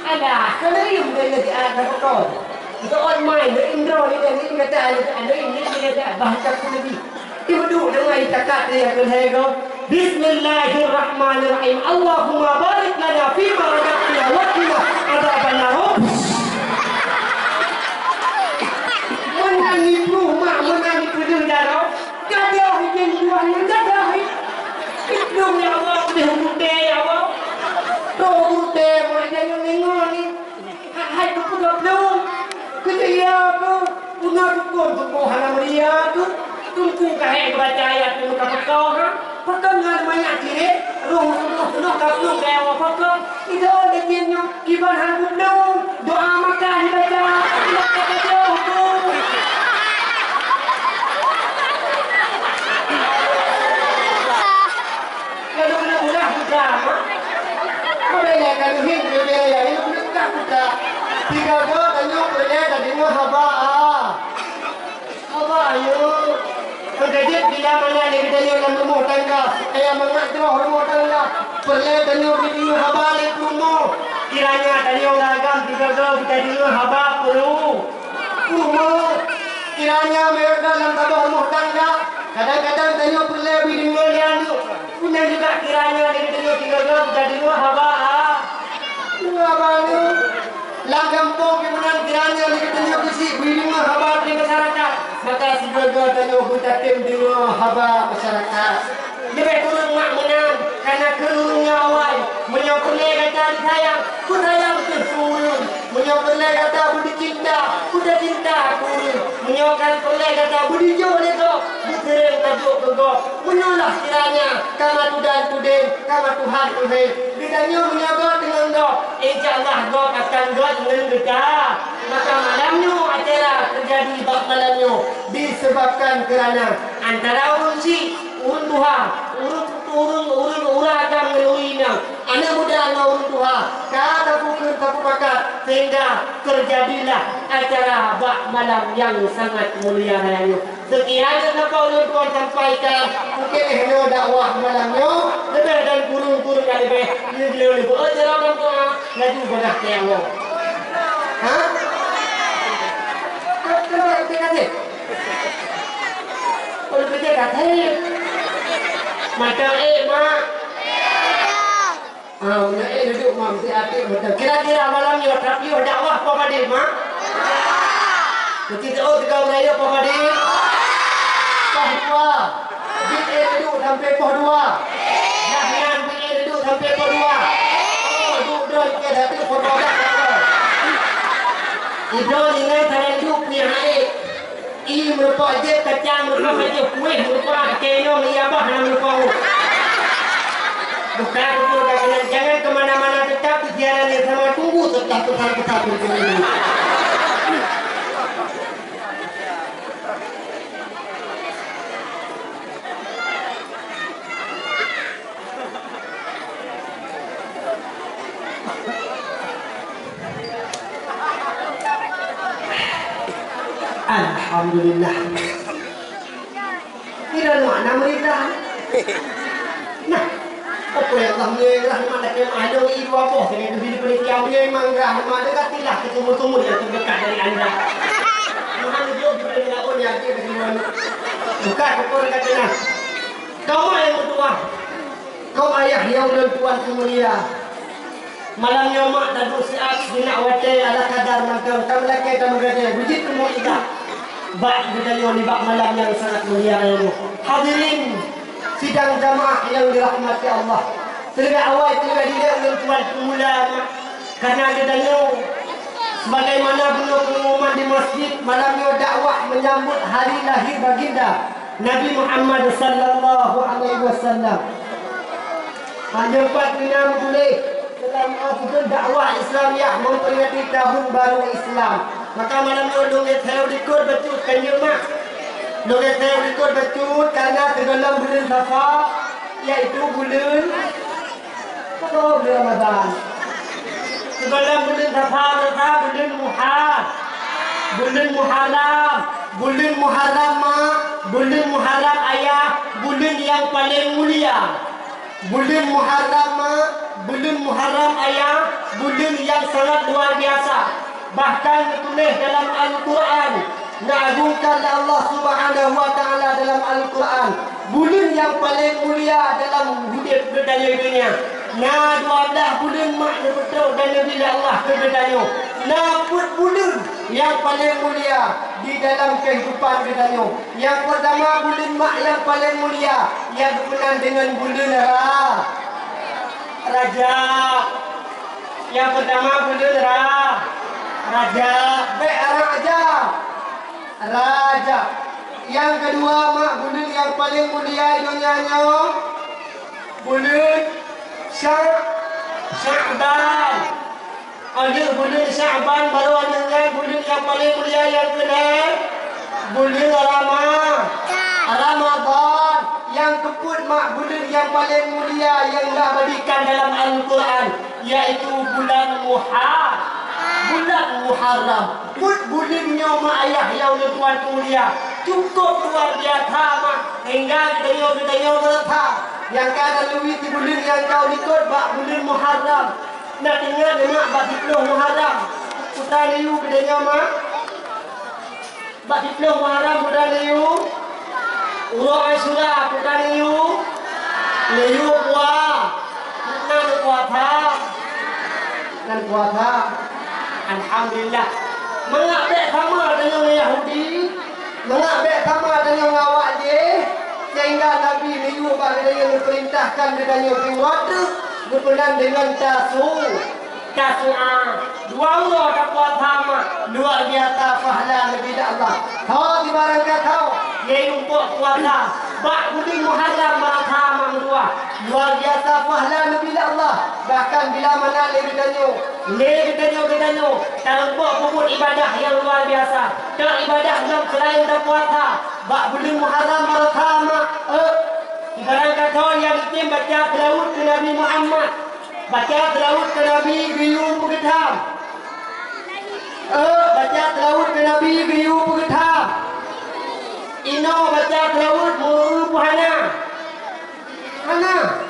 Alah, ka ngerim dia jadi ada betul. Untuk orang main, ngerim droe ni dan ni kata ada, ada ini dia kata bahasa pun lagi. Ibu tu dengan cakap dia yang kena go. Bismillahirrahmanirrahim. Allahumma barik lana fima razaqtana wa qina adzabannar. Menang ibu mak, menang ibu dara. Gadoh izin Tuhan yang gadoh. Hidup ya Allah, boleh hutang ya Allah. Roh hutang, mak jangan nengok ni. Hai, hai, keupeue goblong? Keu dia apa? Peungaku kon tuboh hana meuria tu. Teungku ka hék baca ayat tu ka peukoh, ha? Pakon ngon manyak cirét, roh tuboh teunoh ka plueng keu awak pakon. Itu lagèe nyoe, kiban hana goblong. Doa makan dibaca, tidak kata jauh tu. Lalu kena ulah budak, ha? Boleh ya, kalau hin, boleh ya, ini boleh budak-budak. Tiga go tanyoe peureulèe tadeungö haba, ah. Haba, ayo. Meujeuet bila mana lé geutanyoe lam rumoh tangga, supaya mangat jroh rumoh tangga. Peureulèe tanyoe tadeungö haba lé peurumoh. Kiranya tanyoe ureueng agam tiga go tadeungö haba peurumoh. Peurumoh, kiranya meunyoe lam saboh rumoh tangga, kadang-kadang tanyoe peureulèe bri deungö lé aneuk. Peue nyan juga kiranya lé geutanyoe tiga go tadeungö haba, ha. Deungö haba nyoe. Lam gampông geuh meunan kiranya lé geutanyoe geuchik bri deungö haba di masyarakat, maka sigoe-goe tanyoe beutatem deungö haba masyarakat. Leubeh kureueng mak meunan, kana keu ureueng nyang awai. Meunyoe peureulèe gata disayang, peusayang kheueh keu ureueng. Meunyoe peureulèe gata beudeucinta, beudeucinta keu ureueng. Meunyoe ka peureulèe gata beudijôk lé gob, beuseuréng tajôk keu gob. Meunyoe lah kiranya ka matudan tudeng, ka matuhan tuhen, geutanyoe meunyoe göt deungon gob, insya Allah gob akan göt ngon gata. Maka malam nyoe acara teujadi bak malam nyoe disebabkan keurana antara ureueng chik, ureueng tuha, ureueng, ureueng, ureueng, ureueng agam ngon ureueng inong, aneuk muda ngon ureueng tuha, ka tapeukeun, tapeupakat, sehingga teujadilah acara bak malam nyang sangat mulia raya nyoe. Sekian nyang dapat ulôn tuan sampaikan. Mungkin eh nyoe dakwah malam nyoe, leubeh dan kureueng-kureueng ka leubeh. Nyoe jeuet lôn leubuet, oh, jaroe lam doa, laju beudah keu Allah. Ha? Kan, kan, kan, kan, kan. Oh, leueh ka thèe. Mantap, eh, mak. Ah, na, eh, dudoe, mak, meusti até mantap. Kira-kira malam nyoe tapiôh dakwah poh padé, mak? Meusti teuôt teuka beuraya poh padé? Poh dua. Bit eh dudoe sampoe poh dua. Dah nyan bit eh dudoe sampoe poh dua. Oh, dudoe, dudoe, dudoe, dudoe, dudoe. Idroe ingat salah dudoe punya hai. Ie meurumpok jeuet kacang, meurumpok jeuet kueh, meurumpok keunoe, ie abah hana meurumpok. Bukan betul, jangan, jangan ke mana-mana, tetap di siaran yang sama, tunggu tetap pesan-pesan berikut ini. Alhamdulillah. Kira makna meurita. Nah, Allah meunyoe rahmat lagèe meuah lôn i dua boh, keuneuk geubri panitia meunyoe memang rahmat, deukatilah keu teumé-teumé nyang teudekat dari anda. Tuhan jaweueb dibri lawan nyang teudekat. Bukan ukur kata nah. Kamoe nyang meutuah. Kaum ayah nyang ulôn tuan keu mulia. Malam nyoe mak taduek siat sinak watèe ala kadar mantong, tameulakèe tameugadèe, beujeuet keu mau'izah bak geutanyoe nibak malam nyang sangat mulia nyoe. Hadirin sidang jamaah nyang dirahmati Allah. Terlebih awai, terlebih dilèe ulôn tuan peumulia mak. Karena geutanyoe, sebagaimana bunoe pengumuman di masjid, malam nyoe dakwah menyambut hari lahir baginda Nabi Muhammad sallallahu alaihi wasallam. Hana pat keunan tuléh dalam buku dakwah Islamiyah memperingati tahun baru Islam. Maka malam nyoe lôn geuthèe likot bacut kan jeuet mak. Lôn geuthèe likot bacut karena sigohlom buleuen Safar, yaitu buleuen Padub di Ramadan. Sigohlom buleuen Safar, rasa buleuen Muha-, buleuen Muharram. Buleuen Muharram, mak, buleuen Muharram, ayah, buleuen nyang paleng mulia. Buleuen Muharram, mak, buleuen Muharram, ayah, buleuen nyang sangat luar biasa. Bahkan geutuléh dalam Al-Qur'an, neuagungkan lé Allah Subhanahu wa Ta'ala dalam Al-Qur'an, buleuen nyang paleng mulia dalam udép geutanyoe donya. Na dua blaih buleuen mak neupeutrok dan neubri lé Allah keu geutanyoe. Na peuet buleuen nyang paleng mulia di dalam keuhidupan geutanyoe. Nyang peurtama buleuen mak nyang paleng mulia, nyang geupeunan deungon buleuen Ra-, Rajab. Nyang peurtama buleuen Ra-, Rajab. Bèk Rajab. Rajab. Nyang keudua mak buleuen nyang paleng mulia di donya nyoe, buleuen Sya-, Sya'ban. Aneuk buleuen Sya'ban, barô aneuk nyan buleuen nyang paleng mulia nyang keulhèe, buleuen Rama-, Ramadan. Nyang keupeuet mak buleuen nyang paleng mulia nyang geuabadikan dalam Al-Qur'an, yaitu bulan Muha-, bulan Muharram. Peuet buleuen nyoe mak ayah nyang ulôn tuan keu mulia, cukôp luar biasa mak, hingga geutanyoe, geutanyoe meurasa nyang ka taluwi sibuleuen nyang ka likot bak buleuen Muharram. Na teuingat mak bak siplôh Muharram, peue ta neuyue geutanyoe mak? Bak siplôh Muharram peue ta neuyue? Uroe Asyura peue ta neuyue? Neuyue pua-, na neupuasa. Na neupuasa. Alhamdulillah. Mangat bèk sama tanyoe ngon Yahudi, mangat bèk sama tanyoe ngon awak jih, sehingga Nabi neuyue bak geutanyoe, neupeurintahkan geutanyoe pih watèe geupeunan deungon tasu-, Tasu'a, dua uroe tapuasa mak, luar biasa pahala neubri lé Allah. Tho sibarang ka tho, lé umpok puasa bak buleuen Muharram, bak tha mak meudua, luar biasa pahala neubri lé Allah. Bahkan bila mana lé geutanyoe, lé geutanyoe, geutanyoe tarumpok peubuet ibadah nyang luar biasa. Tok ibadah nyang seulaén tapuasa bak buleuen Muharram, bak tha mak, eh, sibarang ka tho nyang item baca seulaweuet keu Nabi Muhammad. Baca seulaweuet keu Nabi geuyue peugeutham. Eh, baca seulaweuet keu Nabi geuyue peugeutham. Inoe baca seulaweuet meu-eu peu hana? Hana.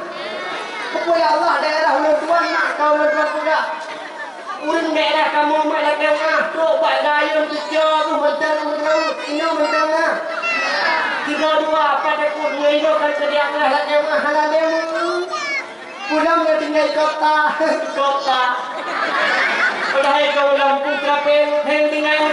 Peue ya Allah, daerah ulôn tuan mak ka ulôn tuan peugah. Ureueng daerah kamoe mak lakèe meu'ah, trok bak gayôn teucok mantong meu-eu seulaweuet. Inoe mantong na. Tiga dua, pat takot ngon inoe ka seudia lakèe meu'ah hana lé meu-eu. Pulang na tinggai kota. Kota. Padahai keu lampu trape heng tinggai.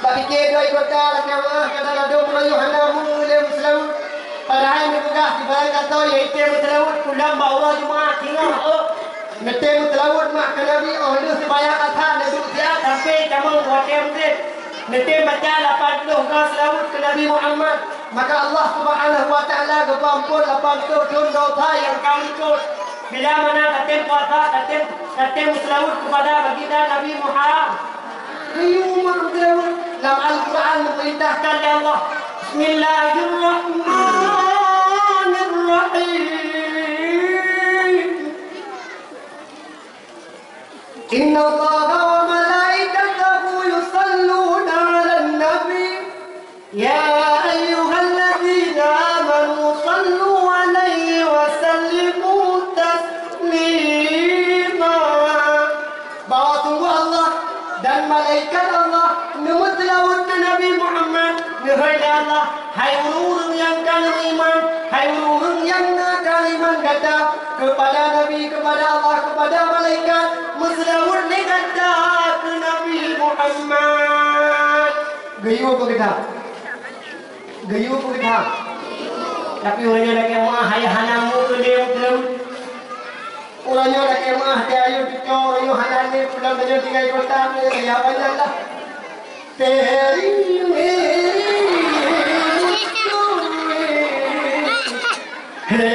Bak pike dua kota lakèe meu'ah, kadang ladôm meulayeue hana meu-eu lé meuseulaweuet. Padahai neupeugah sibarang ka tho nyang item meuseulaweuet pulang bak uroe Jumat, singoh, oh. Neutem meuseulaweuet mak keu Nabi, oh lheueh seumayang Asar neuduek siat sampoe tamong watèe meugréb. Neutem baca lapan ploh goe seulaweuet keu Nabi Muhammad. Maka Allah Subhanahu wa Ta'ala geupeuamphon lapan ploh thon desya nyang ka likot. Bila mana tatem puasa, tatem, tatem meuseulaweuet keupada baginda Nabi Muhammad. Geuyue umat meuseulaweuet. Lam Al-Quran meupeurintahkan lé Allah, Bismillahirrahmanirrahim. Innallaha wa malaikatahu yusalluna 'alan nabi. Ya ayyuhalladzina amanu sallu 'alaihi wa sallimu Kepada Nabi, kepada Allah, kepada malaikat, meuseulaweuet lé gata keu Nabi Muhammad. Geuyue peugah. Geuyue peugah. Tapi uroe nyoe lakée meu'ah, hai hana meu'ah lé peulom. Uroe nyoe lakée meu'ah, hai ayo tutoe, uroe nyoe hana lé peulom, tanyoe tinggai kota, ya banyak lah. Teri meri musuh. He.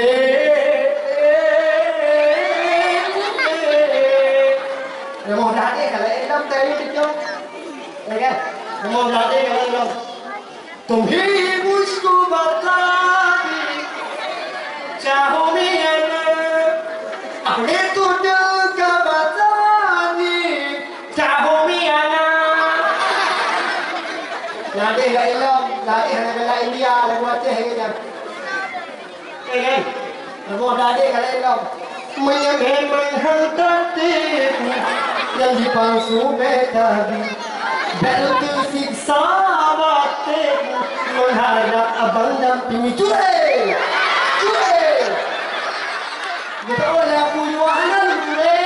Rumoh dadeh kalau ilom teri tutoe. Ya kan? Rumoh dadeh kalau ilom. Tumhi musuh batani. Cahumi ana. Aku itu dengka batani. Cahumi ana. Ladeh gak ilom, ladeh hana bela India, lagu Aceh ke nyan. Eh, kan? Lagu ladeh gak ilom. Meunyo memang hana tipu, nyang jipalsu beda bi. Bèk teusiksa batin, meuharap abang dampingi. Cue! Cue! Beutôi lah, Abu Yuhan, cue!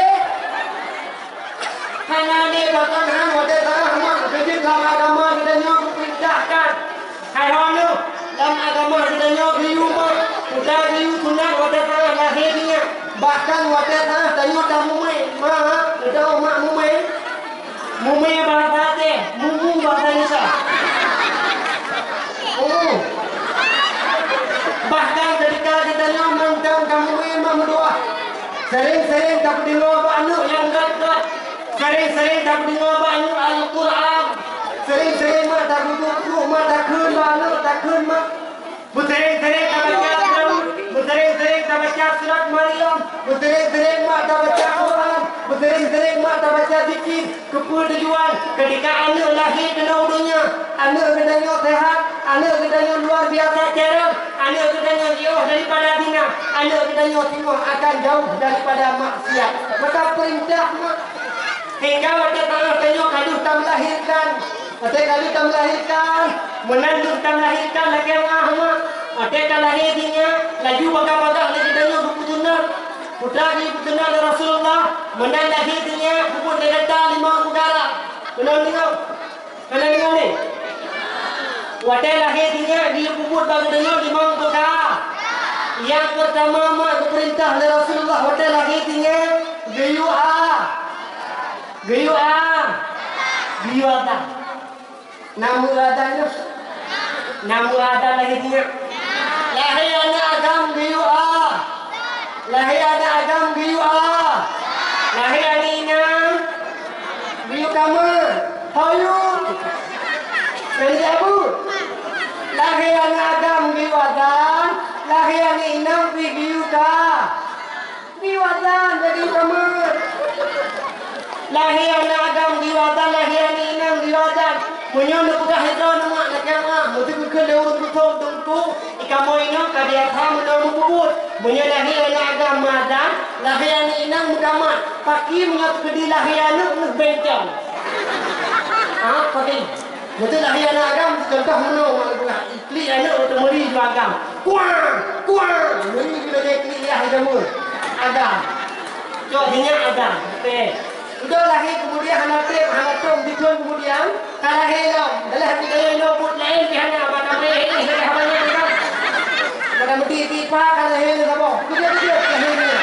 Hana lé bahkan han watée teuh mak keujeuet lam agama geutanyoe geupeurintahkan. Hai ho nyoe, lam agama geutanyoe geuyue mak, peugah geuyue sunat watée teuh lahé donya. Bahkan watée teuh tanyoe tamumé, mak, geutanyoe mak mumé. Mumé bahasa Aceh, mumu bahasa Indonesia. Mumu. Bahkan ketika geutanyoe mantong tamumé mak meudoa, sering-sering tapeudeungoe bak aneuk nyang gét-gét. Sering-sering tapeudeungoe bak aneuk Al-Quran. Sering-sering mak taduek krueng mak takheun bak aneuk, takheun mak. Beusering-sering tabaca Daud, beusering-sering tabaca surat Maryam, beusering-sering mak tabaca Quran, beusering-sering mak tabaca zikir. Keupeue tujuan? Ketika aneuk lahé keunoe donya, aneuk geutanyoe sehat, aneuk geutanyoe luar biasa cerah, aneuk geutanyoe jiôh daripada zina, aneuk geutanyoe singoh akan jauh daripada maksiat. Maka peurintah mak Hingga watée teuh tanyoe ka lheueh tameulahirkan. Watée ka lheueh tameulahirkan, meunan lheueh tameulahirkan lakée meu'ah mak. Watée ka lahé donya, laju bagaih-bagaih lé geutanyoe geupeusunat. Peue geupeusunat lé Rasulullah, meunan lahé donya, peubuet lé gata limong peukara. Meunan deungoe. Hana deungoe lé? Watée lahé donya geuyue peubuet bak geutanyoe limong peukara. Nyang peurtama mak geupeurintah lé Rasulullah watée lahé donya geuyue a. Geuyue a. Geuyue adan. Na meu adan nyoe? Na meu adan lahé donya? Lahé aneuk agam geuyue a. Lahé aneuk agam geuyue a. Lahé aneuk inong geuyue kama. Ho yue? Nyan di Abu. Lahé aneuk agam geuyue adan, lahé aneuk inong pih geuyue ka. Geuyue adan, jadi kama. Lahé aneuk agam geuyue adan, lahé aneuk inong geuyue adan. Meunyoe neupeugah sidroe neumak lakée meu'ah, meuteukeukeue lé ureuëng tutoe teungku, i kamoe inong ka biasa meunoe meupeubuet. Meunyoe lahé aneuk agam meuadan, lahé aneuk inong meukamat. Paki meunyoe teukeudi lahé aneuk neuh bencong. Ah, paki. Beutôi lahé aneuk agam, contoh meunoe, mak geupeugah, iklik aneuk teumuri ju agam. Kuang! Kuang! Meuri geuh lagée klik yah jameun. Agam. Cok sinyak agam. Oke. Udah lahé kemudian hana treb, hana treb, di thôn kemudian, ka lahé lom. Dalam hati kaya inoe buet laén pih hana, maka meuhé, hé, haba nyan agam. Maka meuti tipa ka lahé lom saboh. Kejap-kejap lahé nyan.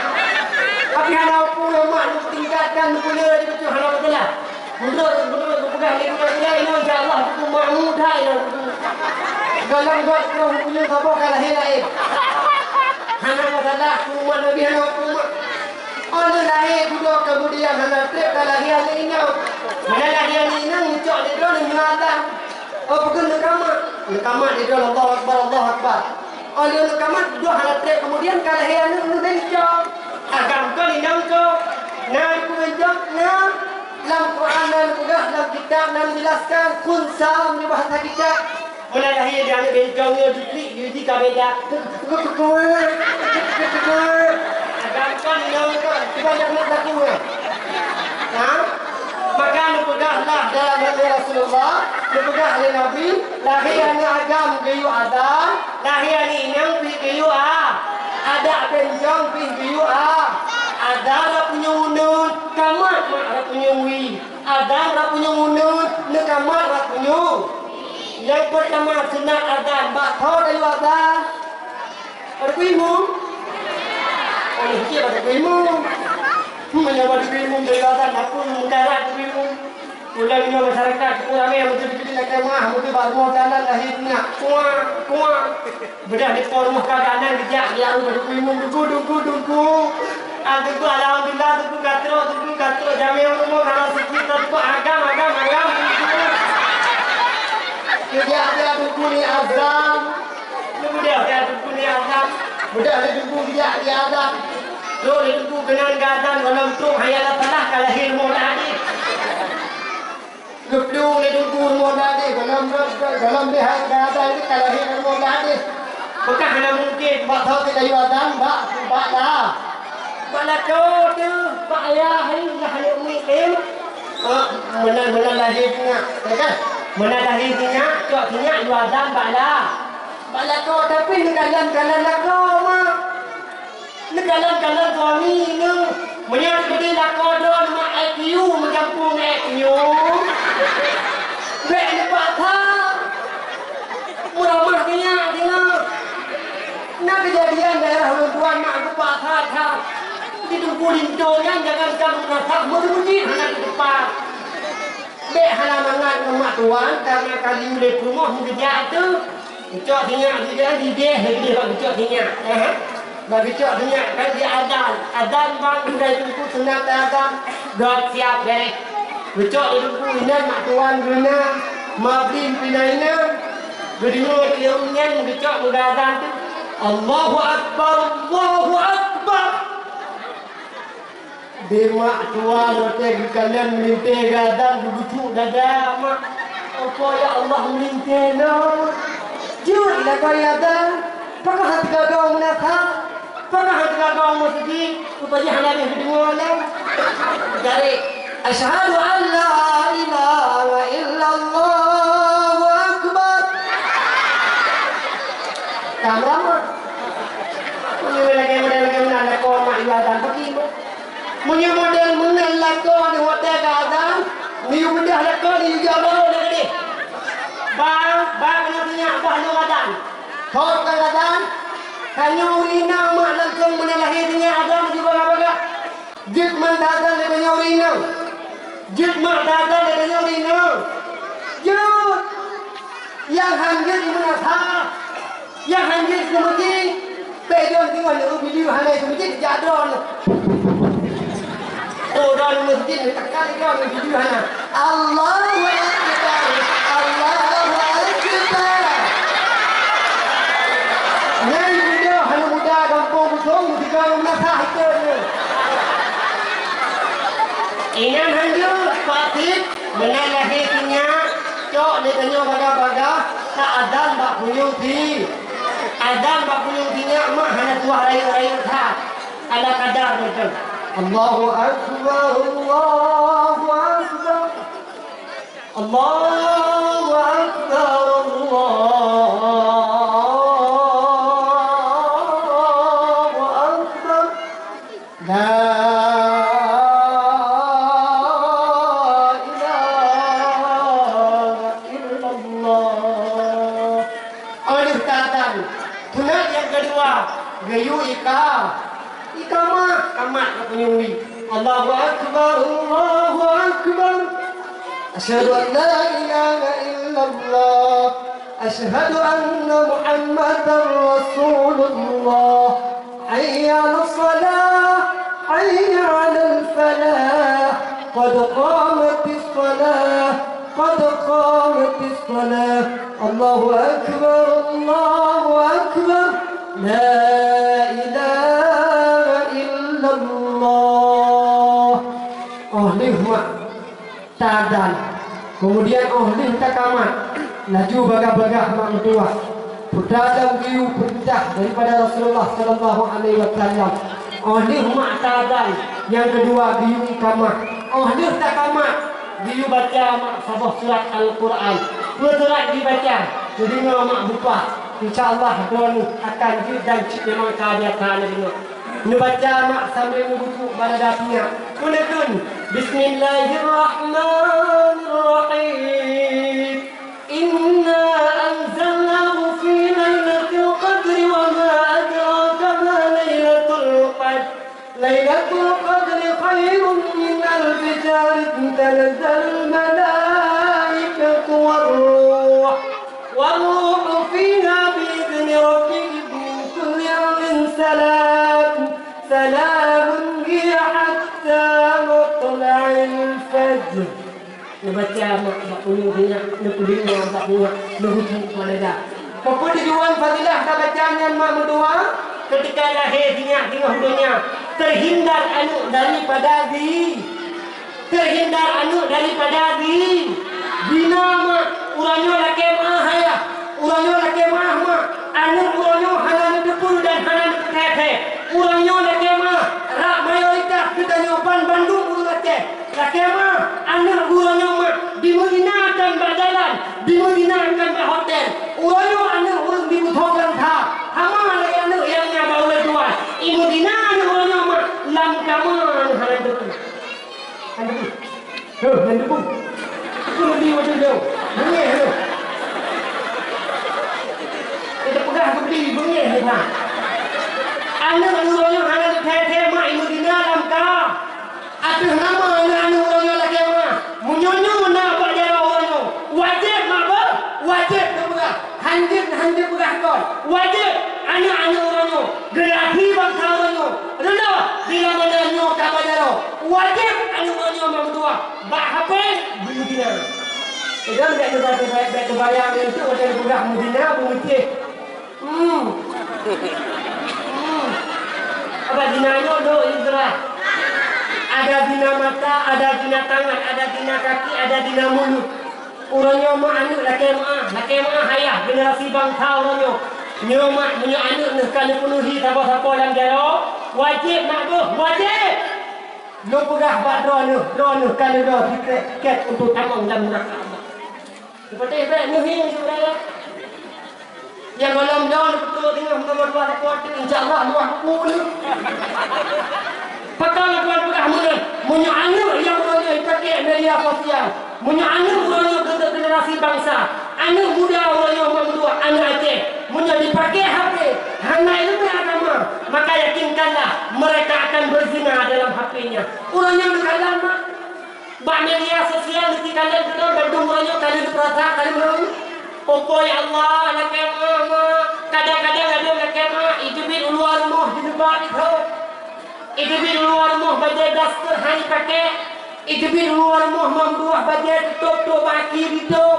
Tapi hana upu lom mak, tingkatkan, pula di betul, hana betul lah. Beutôi, beutôi, geupeugah lé gurée-gurée nyoe, insya Allah, buku mak muda nyoe, buku. Dalam dua puluh buku nyoe saboh ka lahé laén. Hana masalah, umat Nabi hana umat. Aneuk lahé dudoe keumudian hana treb ka lahé aneuk inong. Meunan lahé aneuk inong, neucok lé droe neumeuladan. Oh, peugah neukamat. Neukamat lé droe, Allahu Akbar, Allahu Akbar. Oh, lheueh neukamat, dudoe hana treb keumudian ka lahé aneuk neubencong. Agam kon inong kon. Na neubencong, na. Lam Quran na neupeugah, lam kitab na neujelaskan, khunsa meunyoe bahasa kitab. Meunan lahé di aneuk bencong nyoe diklik, di ka beda. Agam kon, inong kon, cuba jak nak laku nyoe. Ha? Maka neupeugah lah dalam hadis Rasulullah, neupeugah lé Nabi, lahé aneuk agam geuyue adan, lahé aneuk inong pih geuyue a. Adak pencong pih geuyue a. Adan rab punyueng uneun, kamat mak rab punyueng wie. Adan rab punyueng uneun, neukamat rab punyueng. Nyang peurtama sunat adan, bak tho tayue adan. Bak tayue imum? Oh, nyoe cit bak tayue imum. Meunyoe bak tayue imum tayue adan, aku meudarat tayue imum. Ulôn nyoe masyarakat Teungku ramé, meuteubiet-biet lakée meuah, meuteubiet bak rumoh jalan lahé sinyak, kuang, kuang. Beudah di po rumoh ka geuadan geujak di aue bak Teungku imum, "Teungku, Teungku, Teungku." Ah, Teungku, alhamdulillah, Teungku ka trok, Teungku ka trok, jamé rumoh ka na sikit, Teungku agam, agam, agam, Teungku. Geujak di Teungku ni azan. Beudah di Teungku ni azan. Beudah di Teungku geujak di azan. Trok di Teungku keunan geuadan, gohlom trok hayya 'alas shalah ka lahé rumoh tadi. Geuplueng lé Teungku rumoh teuh, gohlom, gohlom lé hai gata nyoe ka lahé rumoh teuh. Peugah hana mungken, bak tho tayue adan, bak, bak la. Bak lakoe teuh, bak ayah hai, dah hana mungken. Ah, meunan, meunan lahé sinyak, ya kan? Meunan lahé sinyak, cok sinyak yue adan bak la. Bak lakoe, tapi neukalon-kalon lakoe, mak. Neukalon-kalon suami inong, meunyoe keudeh lakoe droe mak I Q U meugampông ngon I Q U. Bèk neupaksa. Meuramah sinyak singoh. Na keujadian daerah ureueng tuan mak geupaksa that. Di Teungku Lintô nyan jangankan meunasah, meuseumeujid hana teuteupah. Bèk hana mangat ngon mak tuan, karena ka geuyue lé peurumoh meugeujak teuh. Geucok sinyak di, di, di, di, bak geucok sinyak, eh. Bak geucok sinyak kan di adan. Adan bang udah itu sunat adan. Dot siap bèrèh. Geucok di Teungku inan mak tuan geuh na, mablin pih na inan. Geudeungoe di ureueng nyan geucok meugadan tu. Allahu Akbar, Allahu Akbar. Di mak tuan watèe geukalon meulintèe geuadan geuduek dada mak. Apa ya Allah meulintèe nyoe? Jeuet lakoe adan, pakon hana teugadong meunasah, pakon hana teugadong meuseujid, rupajih hana lé geudeungoe lom. Jari, "Asyhadu an la ilaha illallah, Allahu Akbar." Ka meuramah. Meunyoe lagèe model lagèe meunan lakoe mak yue adan peuki meuh. Meunyoe model meunan lakoe di hotel ka azan, neuyue beudah lakoe neuyue jak baroe lagèe deh. Bang, bang keunoe sinyak bah lôn adan. Thot ka azan, tanyoe ureueng inong mak langsong meunan lahé sinyak adan jeuet bagah-bagah. Jeuet mak ta azan lé tanyoe ureueng inong. Jeuet mak ta azan lé tanyoe ureueng inong. Jeuet. Nyang han jeuet meunasah. Nyang han jeuet seumeujid, bèk droeneuh teungoh nyoe, "Oh, bideu hana seumeujid, jak droeneuh." Oh, droeneuh meuseujid, takali droeneuh bideu hana. Allahu Akbar, Allahu Akbar. Nyan bideu hana muda gampông Butông, tiga meunasah itu nyoe. Inan han jeuet, Pak Tip, meunan lahé sinyak, cok lé tanyoe bagah-bagah, ta azan bak punyueng si. Azan bak punyueng sinyak mak hana tuah rayeuk-rayeuk that. Ala kadar mantong. Allahu Akbar, Allahu Akbar. Allahu Akbar, Allahu Akbar. La ilaha illallah. Óh lheueh ta azan, sunat nyang keudua, geuyue ika-, ikamah, kamat keu punyueng wie. Allahu Akbar, Allahu Akbar. Asyhadu an la ilaha illallah. Asyhadu anna Muhammadar Rasulullah. حي على الصلاة، حي على الفلاح، قد قامت الصلاة، قد قامت الصلاة. الله أكبر، الله أكبر، لا إله إلا الله. Óh lheueh mak ta azan. Keumudian óh lheueh takamat, laju bagah-bagah mak meutuah. Peue ta azan geuyue peurintah daripada Rasulullah sallallahu alaihi wasallam. Óh lheueh mak ta azan nyang keudua geuyue ikamah. Óh lheueh takamat geuyue baca mak saboh surat Al-Quran. Peue surat jibaca? Teudeungoe mak beupaih. Insya Allah, droeneuh akan jeuet dan cit memang ka biasa neudeungoe. Neubaca mak sambil neubutuk bak dada sinyak. Keuneukheun, Bismillahirrahmanirrahim. Inna anzalnahu fi lailatul qadri wa ma adraka ma lailatul qadr. Lailatul qadri khairun min alfi syahr, tanazzalul malaikatu war ruh, war ruhu fiha bi idzni rabbihim min kulli amrin salam, salamun hiya hatta matla'il fajr. Neubaca mak bak uneuk sinyak, neupeudeungoe bak sinyak, neuhubu bak dada. Peue tujuan fadilah tabaca nyan mak meutuwah? Keutika lahé sinyak teungoh donya, teuhindar aneuk daripada zi-, teuhindar aneuk daripada zi-, zina mak. Uroe nyoe lakée meu'ah ayah, uroe nyoe lakée meu'ah mak. Aneuk uroe nyoe hana neuteupeue dan hana neupeuthée-thée. Uroe nyoe lakée meu'ah, rab mayoritas geutanyoe ban bandum ureuëng Aceh. Lakée meu'ah, aneuk uroe nyoe mak, dimeuzinakan bak jalan, dimeuzinakan bak hotel. Uroe nyoe aneuk ureuëng dibutoe gata, hama lagée aneuk nyang na bak ulée tuan. Imeuzina aneuk uroe nyoe mak, lam kama aneuk hana teupeue. Hana teupeue. Heuh, hana teupeue. Itu lebih macam jauh. Beungéh tu. Kita peugah ke beli, beungéh tu, ha. Aneuk uroe nyoe hana teuthée-thée mak, imeuzina lam ka. Ateueh nama aneuk-aneuk uroe nyoe lakée meu'ah. Meunyoe nyoe na bak jaroe uroe nyoe, wajéb mak beuh, wajéb neupeugah. Hanjeuet, hanjeuet peugah kon. Wajéb aneuk-aneuk uroe nyoe, generasi bansa uroe nyoe, reunoh di Ramadan nyoe ka bak jaroe. Wajéb aneuk uroe nyoe mak meutuwah bak hapé beuzina. Udah bèk teuba-, bèk, bèk teubayang lé eunteuk watée neupeugah meuzina beumeucéh. Hmm. Hmm. Ada zina nyoe dok Indra. Ada zina mata, ada zina tangan, ada zina kaki, ada zina mulut. Uroe nyoe mak aneuk lakée meu'ah, lakée meu'ah ayah generasi bansa uroe nyoe. Nyoe mak, meunyoe aneuk neuh ka neupeunuhi saboh-saboh lam jaroe, wajéb mak beuh, wajéb. Lôn peugah bak droeneuh, droeneuh ka neudroe tiket, tiket untuk tamong lam neuraka Allah. Seperti itu, nyuhi yang sebenarnya. Nyang gohlom nyoe beutôi teungoh nomor dua repot, insya Allah luwah buku ni. Pakon lôn peugah meunan, meunyoe aneuk nyang uroe nyoe jipaké media sosial, meunyoe aneuk uroe nyoe keu generasi bansa, aneuk muda uroe nyoe mandua aneuk Aceh, meunyoe jipaké H P, hana ileumèe agama, maka yakinkanlah mereka akan berzina dalam H P-nya. Uroe nyoe neukalon, mak. Bak media sosial neukalon keudroe bandum uroe nyoe ka lheueh peurasa, ka lheueh meureueng. Opo ya Allah, lakée meu'ah, mak. Kadang-kadang ladôm lakée meu'ah, iteubiet u luwa rumoh jilbab itôb. Iteubiet u luwa rumoh bajée daster han ipaké. Iteubiet u luwa rumoh mandua bajée teutôb-tôb bak aki ditôb.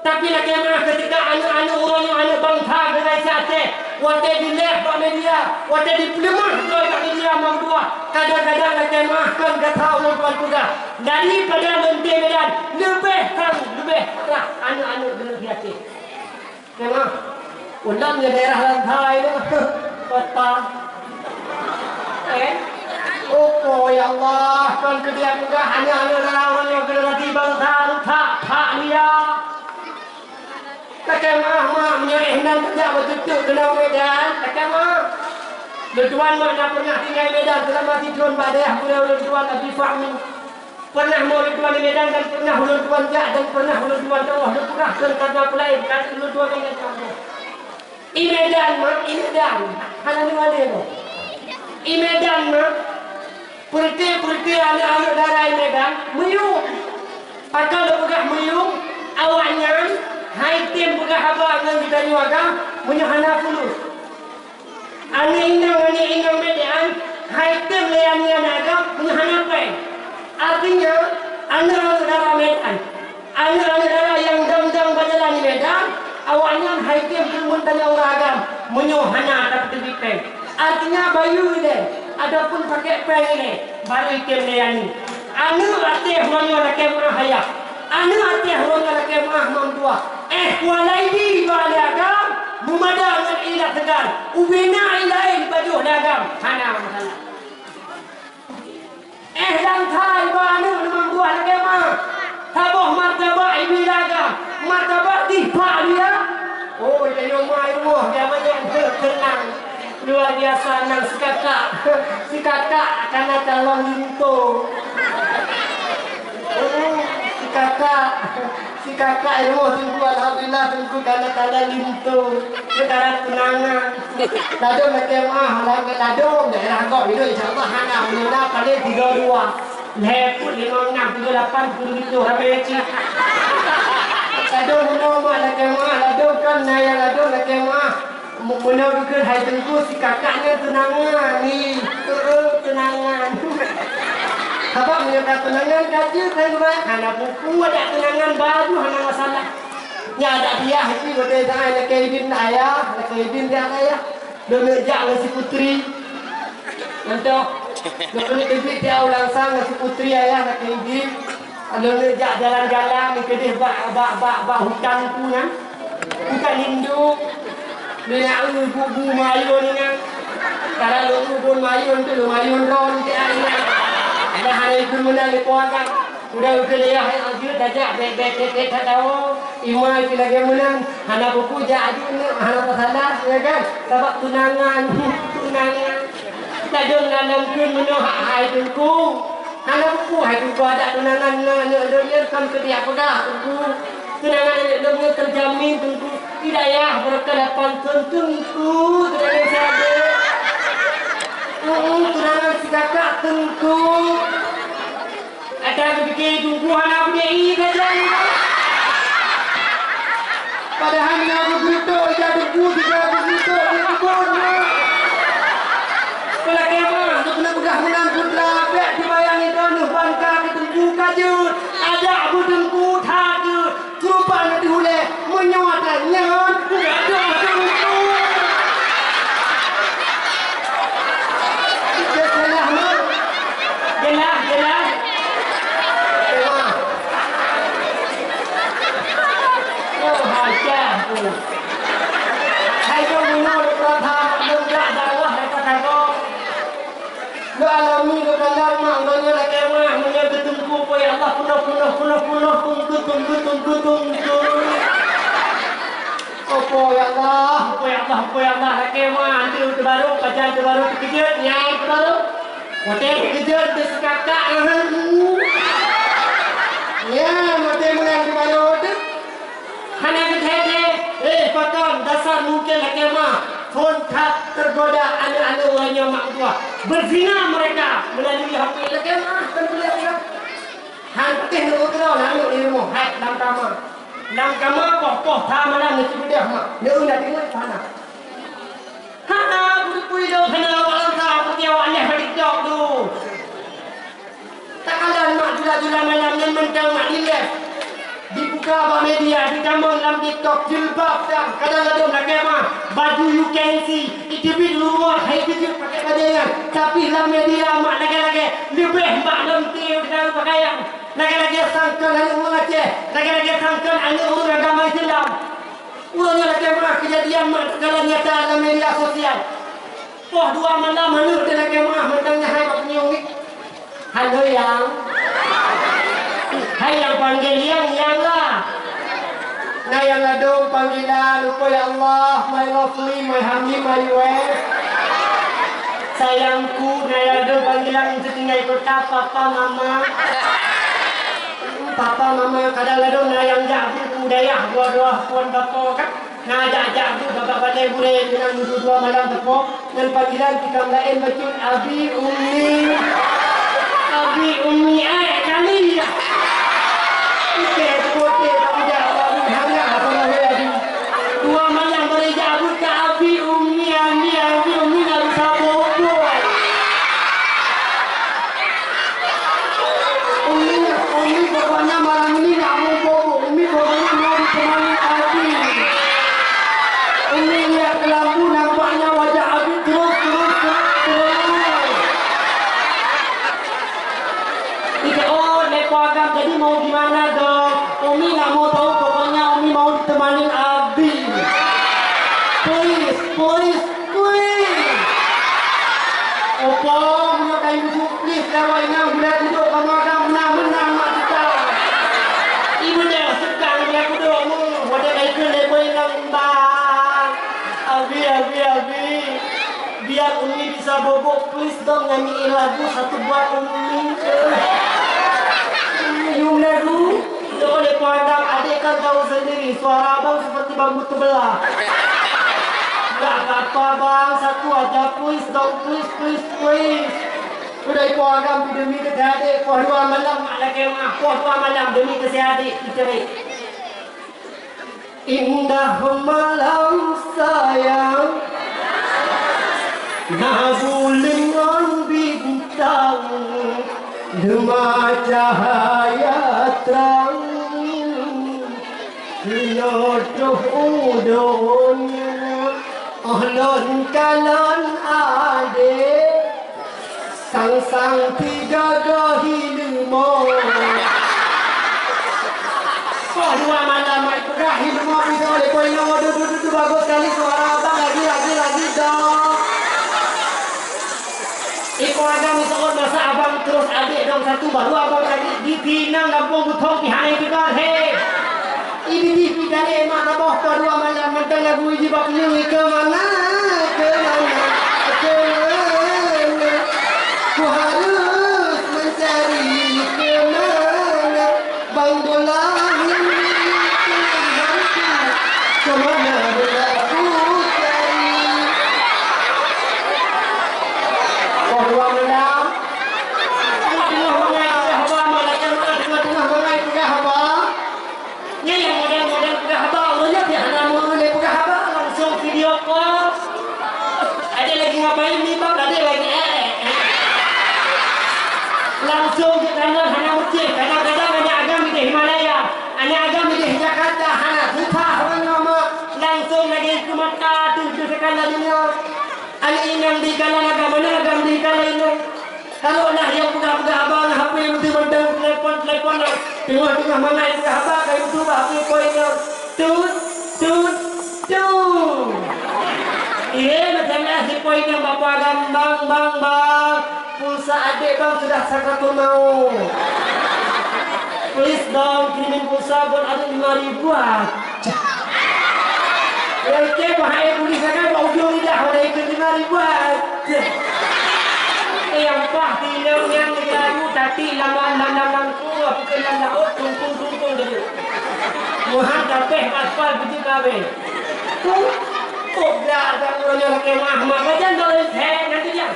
Tapi lakée meu'ah keutika aneuk-aneuk uroe nyoe aneuk bansa Malaysia Aceh, watée dileh bak media, watée dipeuleumah droe bak media mandua, kadang-kadang lakée meu'ah kon gata ulôn tuan peugah, daripada lonte Medan, leubeh sang, leubeh parah aneuk-aneuk geuneuk di Aceh. Lakée meu'ah, ulôn nyoe daerah lantai nyoe, kota. Eh? Opo ya Allah, kon keudiak peugah aneuk-aneuk dara uroe nyoe generasi bansa rusak, that lia. Lakée meu'ah, mak, meunyoe éh nan teujak beuteuteuek keunoe Medan, lakée meu'ah. Lôn tuan mak na pernah tinggai Medan seulama sithon bak dayah gurée ulôn tuan Abi Fahmi. Pernah mak lôn tuan di Medan dan pernah ulôn tuan jak dan pernah ulôn tuan teu'oh lôn peugah keu karna peulaén ka lôn tuan ingat kamoe. I Medan, mak, i Medan. Hana neualée boh. I Medan, mak. Peureuté-peureuté aneuk-aneuk dara i Medan meuyuem. Pakon lôn peugah meuyuem, awaknyan han item peugah haba ngon geutanyoe agam meunyoe hana fulus. Aneuk inong, aneuk inong Medan han item layani aneuk agam meunyoe hana péng. Artinya, aneuk-aneuk dara Medan, aneuk-aneuk dara nyang dang-dang bak jalan di Medan, awaknyan han item keuneuk tanyong ureueng agam meunyoe hana tapeuteubiet péng. Artinya bayeue ilée, ataupun pakék péng ilée, barô item layani. Aneuk até uroe nyoe lakée meu'ah ayah. Aneuk até uroe nyoe lakée meu'ah mandua. Éh kualaidi bak lé agam, meumada ngon ilat seugan. Ubena ilat laén pajoh lé agam. Hana masalah. Éh, dan that bak aneuk limong buah lakée meu'ah. Saboh martabak ibi lagam, martabak dih bak dia. Oh, tanyoe ma i rumoh, dia banyak tenang. Luar biasa nang si kakak. Si kakak kana calon linto. Oh, si kakak. Si kakak i rumoh Teungku, alhamdulillah Teungku kana calon linto. Sekarang tunangan. Ladom lakée meuah, ladom daerah gob itu insyaallah hana, meunyoe na paling tiga dua. Lhée peuet, limong, nam, tujoh, lapan, sepuluh, tujoh, ramé cit. Ladom meunoe mak lakée meuah, ladom kan na nyang ladom lakée meuah. Meunoe geukheun hai Teungku si kakak nyan tunangan, ni. Heeh, tunangan. Sabab meunyoe ka tunangan ka jeuet hai geubai, hana peue-peue adak tunangan baju hana masalah. Nyan adak biah itu, beutôi dah lakée idin ayah, lakée idin di ayah. Lôn neuk jak ngon si Putri. Mantong. Lôn keuneuk teubiet di Aulangsang ngon si Putri ayah, lakée idin. Lôn neuk jak jalan-jalan, keudeh bak, bak, bak, bak hutan tu nyan. Hutan lindung. Lôn neuk eu bu-bu mayôn nyan. Karena lôn eu bu mayôn tu, lôn mayôn droe nyan. Dah hana ikut meunan di keluarga. Udah ukeue lé yah, ayo tajak, bèk, bèk, bèk, bèk, that tawoe. Iman pih lagèe meunan, hana peue-peue jak aju, hana masalah, ya kan? Sabab tunangan, tunangan. Ladôm lam kheun meunoe hai Teungku. Hana peue-peue hai Teungku, adak tunangan nyoe, nyoe, nyoe, nyoe, kon keu tajak peugah Teungku. Tunangan aneuk lôn nyoe teujamin Teungku. Hidayah beureukat lapan thôn Teungku, tunangan sabe. Heeh, tunangan si kakak Teungku. Ata geupike Teungku hana beudé ié sajan. Padahai meunyoe geubeureutôk ija Teungku, ija geubeureutôk di keubon nyoe. Peulakèe meuh, untuk keuneuk peugah meunan putra, bèk jibayang droeneuh ban ka keu Teungku ka jeuet. Ajak beuteungku that jeuet. Keurupan di ulèe, meunyoe ata nyan, gadôh Teungku. Jeulaih, jeulaih. Jeulaih. Oh, hajat tu. Hai tu, meunyoe di Pratha, meunyoe dakwah, kata-kata. Lôn alami, lôn kalon mak, uroe nyoe lakèe meuh, meunyoe teuteungku, po ya Allah, peunoh, peunoh, peunoh, peunoh, tungku, tungku, tungku, tungku. Oh, po ya Allah, po ya Allah, po ya Allah, lakèe meuh, anteuk teubarô, pajan teubarô, teukeujot, nyan teubarô. Watèe teukeujot, teuseukakak, ahan. Nyan, watèe meunan teubarô, teuh. Hana geuthèe-thèe, eh, pakon dasar mungken lakèe meuh, phôn that teugoda aneuk-aneuk uroe nyoe mak meutuah. Beuzina mereka melalui H P lakèe meuh, kan boleh buat. Han patéh neukeudroe aneuk di rumoh, hai lam kama. Lam kama poh-poh that malam neuceubeudeh mak, neueu na deungon hana. Hana, beutôi-beutôi dong, hana awak langkah, peuti awak lheueh bak TikTok tu. Takalon mak jula-jula malam nyan mantong mak di live. Dibuka bak media, ditamong lam TikTok, jilbab dan kadang-kadang lakèe meuh, baju you can see, iteubiet luwa, hai teubiet pakèk bajèe nyan. Tapi lam media mak lagèe-lagèe, leubeh mak lom tiep dalam pakaian. Lagèe-lagèe sangkon aneuk ureueng Aceh, lagèe-lagèe sangkon aneuk ureueng agama Islam. Uroe nyoe lakèe meuh keujadian mak takalon nyata lam media sosial. Poh dua malam aneuk teuh lakèe meuh mantong nyan hai bak punyueng ngieng. Halo, Yang. Hai, Yang panggil Yang, Yang lah. Na nyang ladôm panggilan, lupa ya Allah, my lovely, my honey, my wife. Sayangku, na nyang ladôm panggilan untuk tinggal kota, papa, mama. Papa, mama, kadang ladôm na nyang jak beuet u dayah, dua-dua phôn bapa kan. Na jak-jak beuet bak balèe gurèe, keunan meudua-dua malam teupo. Ngon panggilan tikam laén bacut, Abi, Ummi. Abi, Ummi, eh, kali. Oke, oke, oke, kamu jak, Abi, hana, apa namanya, Abi? Dua malam boleh jak beuet ka Abi, Ummi, Abi, Abi, Ummi, nak bisa bobo. Umi, Umi pokoknya malam ini nggak mau bobo. Umi pokoknya mau ditemani Abi. Umi lihat ke lampu, nampaknya wajah Abi terus, terus, terus, terus. Ija, oh, lepo agam, jadi mau gimana dong? Umi nggak mau tahu, pokoknya Umi mau ditemani Abi. Please, please. Wih! Opo, meunyoe ka ibu suplis, kawa inong budak kudok, kamoe ka meunang-meunang mak kita. Ibu deh, seukang budak kudok mu, wadah ka ikheun lé boh inong ba. Umi bisa bobok, please dong nyanyiin lagu satu buat Umi. Yum lagu. Coba deh pandang, adik kan tahu sendiri, suara abang seperti bambu terbelah. Nggak apa-apa bang, satu aja please dong, please, please, please. Udah ipo agam demi ke adik, poh dua malam mak lagi mah, poh dua malam demi ke adik, dicari. Indah malam sayang, na buleuen ngon bintang, leumah cahaya trang. Keunoe troh u donya, oh lôn kalon adé. Sang-sang tiga-ga hileumô. Poh dua malam ai peugah hileumô bidôh lé poh inong, waduh, duh, duh, duh, bagus sekali suara abang, lagi, lagi, lagi, dong. Iko agam iseuôt masa abang terus adék dong satu, baru abang lagi di pinang gampông butông pihak ai peugah, he. Ibi-bi dari mak saboh poh dua malam mantong lagu iji bak nyang ke mana, ke mana, ke mana. Ku harus mencari ke mana Bang Bolang ini Tuhanku, ke mana hendak ku cari. Poh dua malam. Tengah-tengah bangai peugah haba, malam tengah-tengah bangai peugah haba. Nyan nyang model-model peugah haba, ureueng nyan pih hana meu'en lé peugah haba, langsung video call. Ada lagi ngapain ni, Bang? Ada lagi, eh, eh, eh. Langsung di kanan hana meucéh. Kadang-kadang aneuk agam di Himalaya, aneuk agam di Jakarta, hana susah ureueng nyoe mah. Langsung lagi keu mata tu, tu sekarang dunia. Aneuk inong di kanan agam, aneuk agam di kanan inong. Kalau na nyang peugah-peugah haba ngon H P meuteumantong telepon-telepon nyan, teungoh-teungoh mangat peugah haba ka meutuba H P poin nyan. Tut, tut, tut. Ié, macam mana si poin nyan bapa gambang, bang, bang. Pulsa adék bang sudah sakatul maut. Please dong, kirimin pulsa buat adék lima ribu aja. Oke, bahaya tulis kan, bak ujung lidah, udah ikut lima ribu aja. Eh, yang pah tinong nyan lagi lagu, tati lam, lam, lam, lam, lam, aku kenal laut, tungkung, tungkung dulu. Muhan kapeh aspal biji kabeh. Tuh, tuh, dah, dah, udah nyala kemah, mah, macam dah lempeng, nanti dia.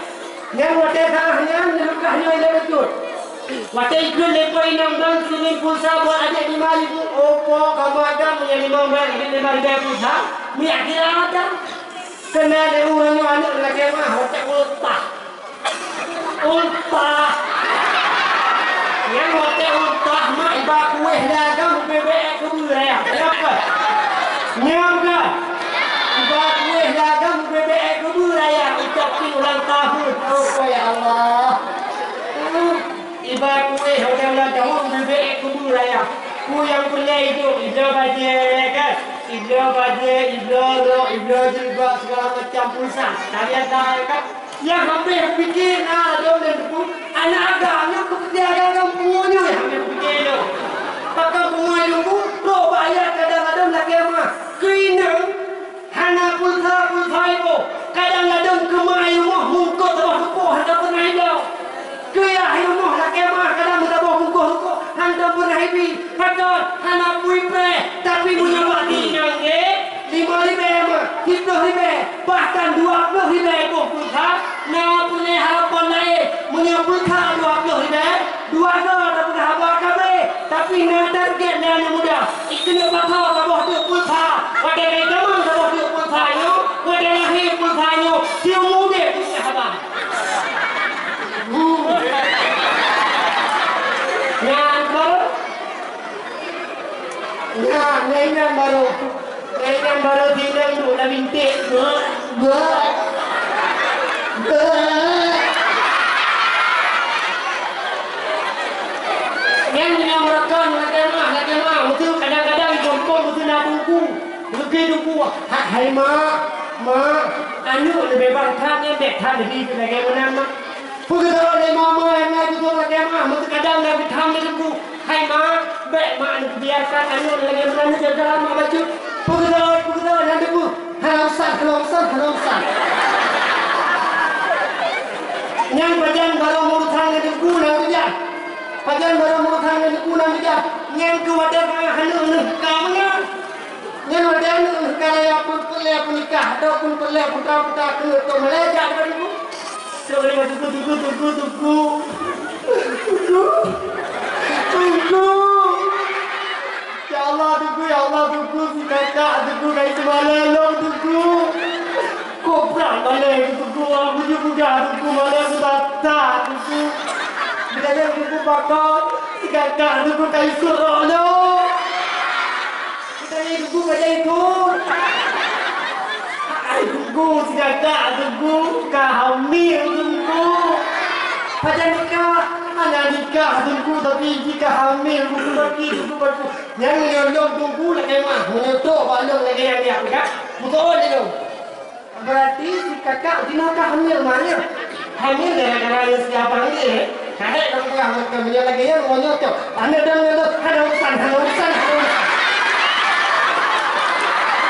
Nyan watée saah nyan, neulukah nyoe lé beutôi. Watée ikheun lé po inong bang kirimin pulsa buat adék lima ribu, opo kamoe agam meunyoe limong blah lima ribée pulsa, miyak kira ada. Keunan lé ureueng nyoe aneuk lagée mah, watée ultah. Ultah. Nyang watée ultah mak iba kueh dagang bebek keubeue raya. Kenapa? Nyang ka. Iba kueh dagang bebek keubeue raya, ucap pi ulang tahun. Oh, ya Allah. Hmm. Iba kueh udah ulang tahun bebek keubeue raya. Ku nyang peureulée idup, ibloe bajée kan. Ibloe bajée, ibloe rok, ibloe jilbab, segala macam pulsa. Kalian tahu kan? Nyang habéh kupike na ladôm dan teupeu, aneuk agam nyoe keupeuti agam pungo nyoe nyang habéh kupike nyoe. Pakon pungo nyoe ku, trok bak ayat kadang ladôm lakée meuah. Keu inong hana pulsa-pulsa iboh, kadang ladôm keu ma i rumoh mungkot saboh teupeu hana pernah idong. Keu yah i rumoh lakée meuah kadang meusaboh bungkôh rukok hana pernah ibi. Pakon hana pui preh, tapi meunyoe bak inong gét, lima ribée mah, siplôh ribée, bahkan dua plôh ribée boh pulsa, na peureulée harapan laén. Meunyoe pulsa dua plôh ribée, dua goe tapeugah haba ka abéh, tapi na target lé aneuk muda. Ikeuneuk pasoe saboh teuk pulsa, watée ka itamong saboh teuk pulsa nyoe, watée lahé pulsa nyoe, siumu udeb pulsa haba. Huh. Nyan baru. Nyan, nyan, nyan baru. Nyan, nyan baru sidang tu dah bintik. Beuh, beuh. Beuh. Nyan, nyan meurakan, meurakan mah, meurakan mah. Beutôi kadang-kadang di gampông beutôi na teungku. Beutôi teungku. Ha, hai mak, mak. Aneuk leubeh bang that nyan, bèk that lagèe meunan, mak. Peugah lé mama nyang na tutoe lagèe mah, meuteukadang na geutham lé teungku. Hai ma, bèk ma neubiarkan aneuk lagèe meunan neujaga ma bacut. Peugah, peugah, nyan teungku. Hana usah, hana usah, hana usah. Nyan pajan barô meurusan ngon Teungku nyang keujah. Pajan barô meurusan ngon Teungku nyang keujah. Nyan keuh watèe ka aneuk neuh ka meunyoe. Nyan watèe aneuk neuh ka raya peureulèe peunikah ataupun peureulèe putra-putra keuneuk trok malèe jak bak Teungku. Trok malèe bak Teungku, Teungku, Teungku, Teungku. Teungku. Teungku. Ya Allah, Teungku, ya Allah, Teungku, si kakak, Teungku, ka iteumala lôn, Teungku. Kok brat malèe, Teungku, aku juga, Teungku, malèe aku batat, Teungku. Bila Teungku pakon, si kakak, Teungku, ka isut roh lôn. Kita ni, Teungku, ka jadi tu. Hai, Teungku, si kakak, Teungku, ka hamil, Teungku. Pajan nikah, hana nikah, Teungku, tapi jika hamil, Teungku, bagi, Teungku, bagi. Nyan meunyoe lôn Teungku lakèe meu'ah, meunyoe trok bak lôn lagèe nyan, ya, kan? Beutôi lé lôn. Berarti si kakak jinoe ka hamil, mah, ya? Hamil gara-gara ngon si abang dia, eh? Kadek dong peugah ngon keu meunyoe lagèe nyan, meunyoe cok. Hana dong nyan tu, hana urusan, hana urusan, hana urusan.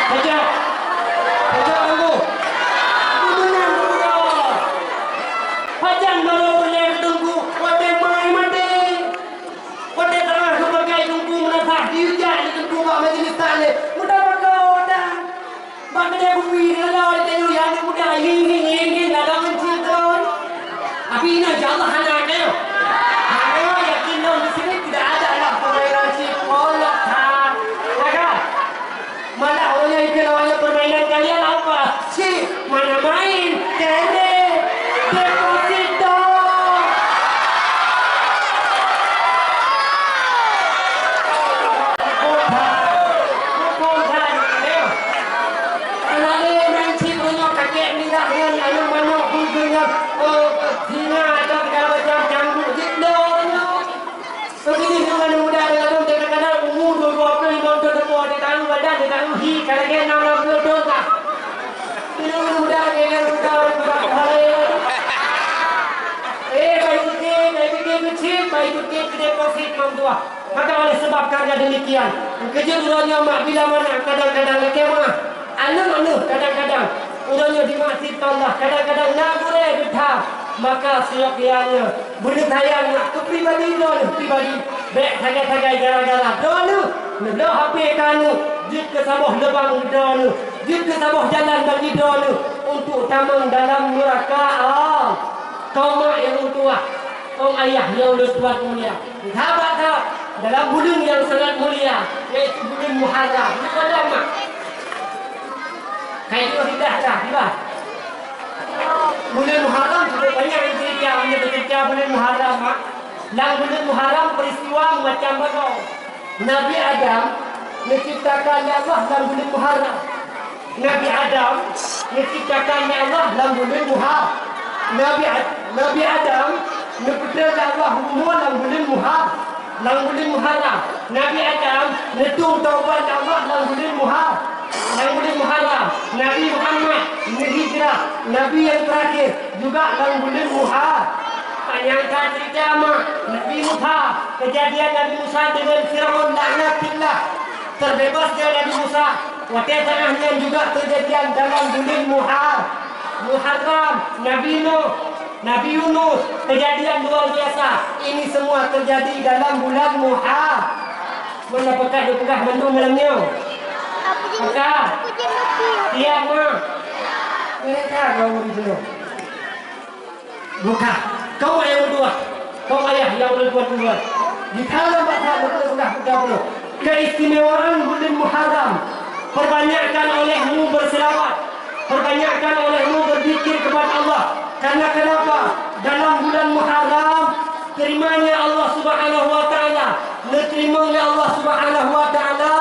Pajak. Pajak Teungku. Aku menang, Teungku. Pajan baru boleh Teungku, watèe mai maté. Watèe teungoh geupeugah Teungku meunasah, diujak lé Teungku bak majelis taklim. Muda pakon dah. Bak keudè kupi, lala lé tanyoe, ya aneuk muda, hieng, hieng, hieng, hieng, ladôm ngon cit kon. Tapi ingat, insya Allah hana, ya. Hana, yakin lôn di sini tidak ada lah permainan cit kon, lah, ha. Ya kan? Malah awaknyan ikheun awaknyan permainan kalian apa? Cit, mana main? Kere, deposito. Bukan, bukan, ya. Anak ni main cit punya kakek minta dengan anu manok bulu dengan, eh, singa atau segala macam canggu cit dah. Begini dengan muda dalam kadang-kadang umur dua puluh lima tahun ke depan, dia tahu badan, dia tahu hi, kadang-kadang enam puluh tahun lah. Ini muda, dia muda, muda, muda. Eh, baik sikit, baik sikit, kecil, baik sikit, ke deposit, Mang Tuah. Maka oleh sebab karena demikian, keujeuet uroe nyoe mak bila mana kadang-kadang lakèe meu'ah. Aneuk-aneuk kadang-kadang uroe nyoe dimaksiat Allah, kadang-kadang na gurèe geutham, maka siok nyan nyoe beuneusayang nyak keu pribadi droeneuh pribadi, bèk sagai-sagai gara-gara droeneuh neubloe H P keu aneuk, jeuet keu saboh lubang droeneuh, jeuet keu saboh jalan bagi droeneuh untuk tamong dalam nuraka Allah. Tomak nyang meutuah, ong ayah nyang ulôn tuan mulia. Sahabat-sahabat, dalam buleuen nyang sangat mulia, yaitu buleuen Muharram. Buleuen Muharram, mak. Kayu lidah dah, tiba. Buleuen Muharram cukup banyak cerita, hanya cerita buleuen Muharram, mak. Dalam buleuen Muharram peristiwa macam bagoe. Nabi Adam neuciptakan lé Allah lam buleuen Muharram. Nabi Adam neuciptakan lé Allah lam buleuen Muha-, Nabi Ad-, Nabi Adam neupeutrön lé Allah rumoh lam buleuen Muha-, lam buleuen Muharram. Nabi Adam neutông taubat lé Allah lam buleuen Muha-, lam buleuen Muharram. Nabi Muhammad neuhijrah, nabi nyang teurakhir, juga lam buleuen Muha-. Panyang that cerita mak Nabi Musa, kejadian Nabi Musa dengan Firaun laknatillah. Terbebasnya Nabi Musa, watèe teungoh nyan juga kejadian dalam buleuen Muha-, Muharram, Nabi Nuh, Nabi Yunus, kejadian luar biasa. Ini semua terjadi dalam bulan Muha-, mana peugah dipeugah bandum malam nyoe? Peugah. Tiap mah. Mereka kau di sini. Bukan. Kaum ayah meutuah, kaum ayah nyang ulôn tuan-tuan. Di dalam bak that beutôi sudah peugah bunoe. Keistimewaan buleuen Muharram. Perbanyakkan olehmu berselawat. Perbanyakkan olehmu berzikir kepada Allah. Karena kenapa? Dalam bulan Muharram, terimanya Allah Subhanahu wa Taala, neuterima lé Allah Subhanahu wa Taala,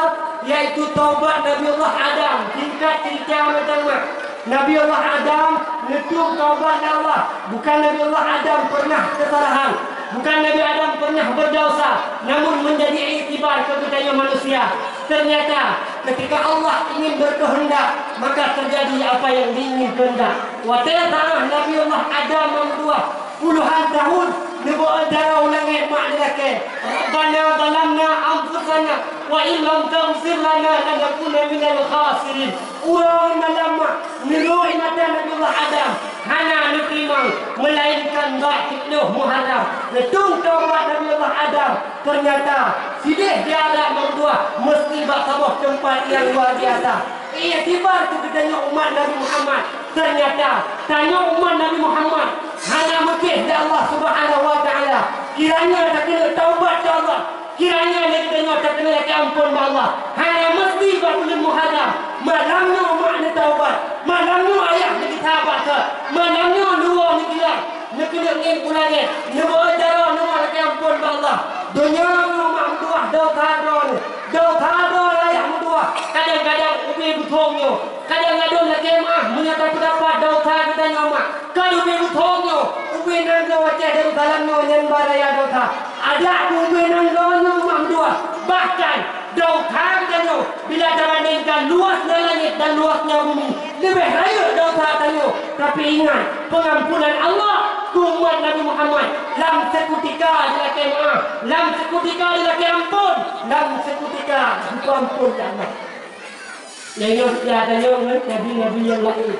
yaitu taubat Nabi Allah Adam, tingkat cerita macam mana? Nabi Allah Adam neutôb taubat lé Allah. Bukan Nabi Allah Adam pernah kesalahan. Bukan Nabi Adam pernah berdosa. Namun menjadi iktibar keu geutanyoe manusia. Ternyata ketika Allah ingin berkehendak, maka terjadi apa yang diinginkan. Watèe saat Nabi Allah Adam meudoa, puluhan tahun, neuboh dara u langèt mak neulakèe, "Rabbana zalamna anfusana wa illam taghfir lana lanakunanna minal khasirin." Uroe malam mak, neurôi mata Nabi Allah Adam, hana neuteurimong, melainkan Bak siplôh Muharram, neutông taubat Nabi Allah Adam. Teunyata, sideh di alam meutuah meusti bak saboh teumpat nyang luar biasa. Iktibar keu geutanyoe umat Nabi Muhammad. Teunyata, tanyoe umat Nabi Muhammad hana meutéh lé Allah Subhanahu wa Taala. Kiranya takeuneuk taubat keu Allah. Kiranya lé geutanyoe takeuneuk lakée amphon bak Allah. Hana meusti bak buleuen Muharram. Malam nyoe mak neutaubat. Malam nyoe ayah neugisa bak keu. Malam nyoe luwoe neugila. Neukeuneuk ngieng u langét. Neuboh jaroe neumoh lakée amphon bak Allah. Donya nyoe mak meutuah, dosa droeneuh. Dosa droe ayah meutuah. Kadang-kadang ubé beuthông nyoe. Kadang ladôm lakée meu'ah meunyoe tapeudapat dosa geutanyoe mak. Ka ubé beuthông nyoe, ubé nanggroe Aceh Darussalam nyoe nyan baraya dosa. Adak ubé nanggroe nyoe mak dua. Bahkan, dosa geutanyoe bila tabandingkan luasnya langét dan luasnya bumi, leubeh rayeuk dosa tanyoe. Tapi ingat, pengampunan Allah keu umat Nabi Muhammad lam seukutika jilakée meu'ah, lam seukutika jilakée amphon, lam seukutika jipeuamphon lé Allah. Nyoe seutia tanyoe ngon nabi-nabi nyang laén.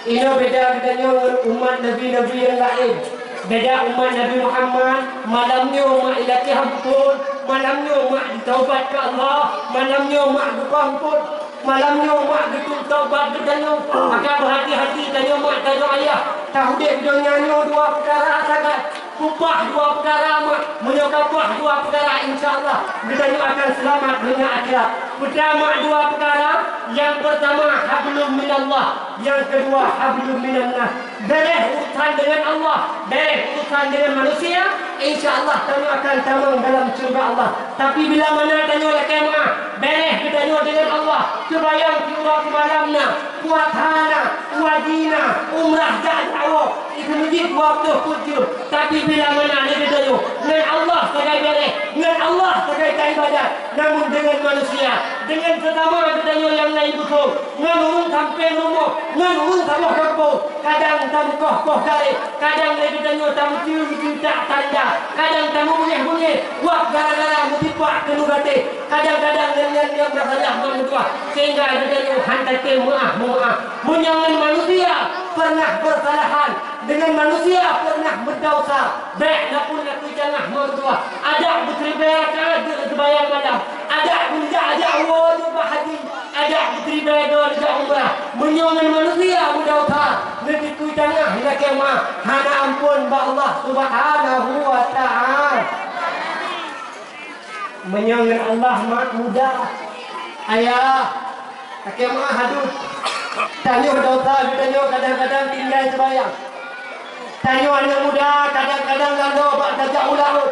Inoe beda geutanyoe ngon umat nabi-nabi nyang laén. Beda umat Nabi Muhammad, malam nyoe mak ilakée amphon, malam nyoe mak jitaubat keu Allah, malam nyoe mak geupeuamphon, malam nyoe mak geuteuntaubat geutanyoe. Maka beuhati-hati tanyoe mak tanyoe ayah, taudép donya nyoe dua peukara sagai. Peupah dua peukara mak, meunyoe ka pah dua peukara, insya Allah geutanyoe akan seulamat donya akhirat. Peutama dua peukara, nyang peurtama hablum minallah, nyang keudua hablum minannas. Bèrèh urusan deungon Allah, bèrèh urusan deungon manusia, insya Allah tanyoe akan tamong dalam syeuruga Allah. Tapi bila mana tanyoe lakée meu'ah, bèrèh geutanyoe deungon Allah, seumayang siuroe simalam na, puasa na, haji na, umrah jak dakwah, Itu meujeuet dua ploh peuet jeuem, tapi bila mana lé geutanyoe ngon Allah sagai bèrèh, ngon Allah sagai taibadat, namun deungon manusia, deungon sesama geutanyoe nyang laén beuko, ngon ureueng sampéng rumoh, ngon ureueng saboh gampông, kadang tameukoh-koh garéh, kadang lé geutanyoe tameucue-cue tak tanda, kadang tameubungéh-bungéh wab gara-gara meusipak keuneuk gatéh, kadang-kadang ngon nyan nyang meusalah ngon meutuah, sehingga geutanyoe han tatem meu'ah-meu'ah. Meunyoe ngon manusia pernah beusalahan, Deungon manusia pernah meudesya, bèk na pun nakui tangah meutuah. Adak beuteuribèe rakaat jeuet seumayang malam, adak beujak-jak woe jeuet bak haji, adak beuteuribèe droe neujak umrah. Meunyoe ngon manusia meudesya, neudikui tangah lakée meu'ah, hana amphon bak Allah Subhanahu wa Ta'ala. Meunyoe ngon Allah mak mudah, ayah, lakée meu'ah hadut. Tanyoe desya geutanyoe kadang-kadang tinggai seumayang. Tanyoe aneuk muda kadang-kadang laloe bak tajak u laôt.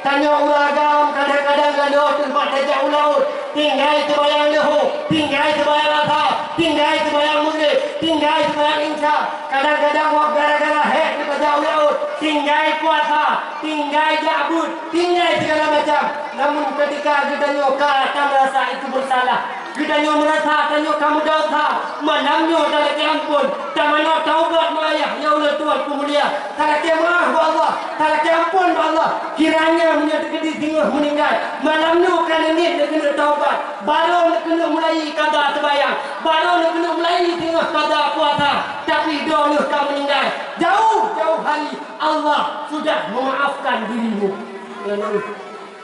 Tanyoe ureueng agam kadang-kadang laloe teuk bak tajak u laôt. Tinggai seumayang leuhô, tinggai seumayang asar, tinggai seumayang meugréb, tinggai seumayang insya. Kadang-kadang wab gara-gara hék tajak u laôt, tinggai puasa, tinggai jak beuet, tinggai sigala macam. Namun keutika geutanyoe ka tameurasa itu beusalah, geutanyoe meurasa tanyoe ka meudesya, malam nyoe talakée amphon, tamanoe taubat meuayah, ya Allah Tuhan peumulia, talakée meu'ah bak Allah, talakée amphon bak Allah. Kiranya meunyoe teukeudi singoh meuninggai, malam nyoe ka neungieng neukeuneuk taubat, barô neukeuneuk mulai kada seumayang, barô neukeuneuk mulai singoh kada puasa, tapi droeneuh ka meuninggai. Jauh-jauh hari Allah sudah memaafkan dirimu.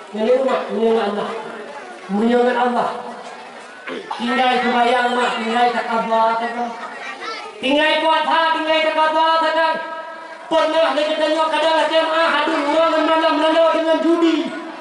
Nyan umat, nyan umat Allah. Meunyoe ngon Allah. Tinggai seumayang mak, tinggai takabah sagai. Tinggai puasa, tinggai takabah sagai. Pernah lé geutanyoe kadang lakée meu'ah hadut, uroe ngon malam laloe deungon judi,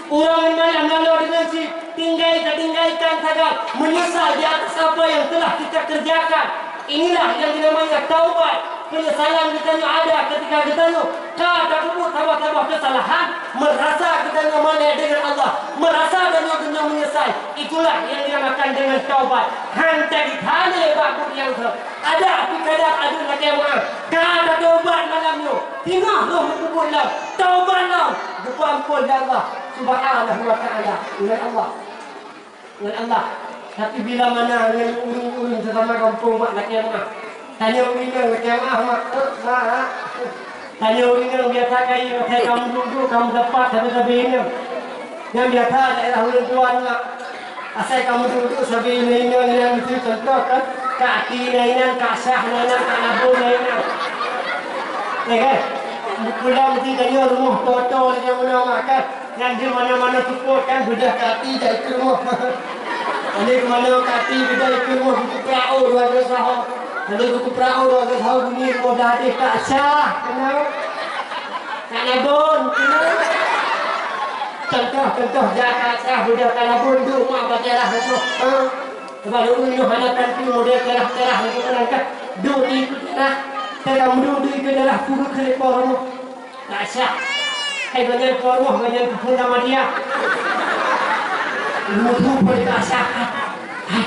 uroe ngon malam laloe deungon chip. Tinggai tatinggai kan sagai, meunyeusal di atas apa yang telah kita kerjakan. Inilah yang dinamanya taubat. Penyesalan geutanyoe ada ketika geutanyoe ka tapeubuet saboh-saboh keusalahan, meurasa geutanyoe malèe deungon Allah, meurasa tanyoe geutanyoe meunyeusai. Itulah yang dinamakan dengan taubat. Han teuka lé bak buet nyang seuh. Ada pih kadang aduh lakée meu'ah. Ka tataubat malam nyoe, singoh roh neupeubuet lom, taubat lom, geupeuamphon lé Allah Subhanahu wa Ta'ala. Ingat Allah. Ngon Allah. Tapi bila mana ngon ureueng-ureueng sesama gampông mak lakée meu'ah. Tanyoe ureueng inong lakée meu'ah mak. Eh, mak. Tanyoe ureueng inong biasa kai asai kamoe duek-duek kamoe dapat sabe-sabe inong. Nyang biasa daerah ureueng tuan mak. Asai kamoe duek-duek sabe inong-inong nyang itu contoh kan. Kak Ati na inan, Kak Syah na inan, Kak Nabung na inan. Ya kan? Pulang di tanyoe rumoh toto lagèe meunoe mak kan. Nyan di mana-mana seupôt kan, beudôh kaki jak ikeue rumoh. Ini ke mana kaki beudôh ikeue rumoh, buku perahu dua belas tahun. Lalu buku perahu dua belas tahun bunyi rumoh dah habéh tak sah, kenal? Tak nabon, kenal? Contoh-contoh jak tak sah, beudôh tak nabon, duek mak bak daerah rumoh. Ha? Sabab ureueng nyoe hana tantu model darah-darah lagèe meunan ka. Duek di ikôt darah, teuka meuduek di ikôt darah pura keu leupah rumoh. Tak sah. Hai banyan po rumoh, banyan keupeue nama dia. Rumoh tu pun tak sah. Hai.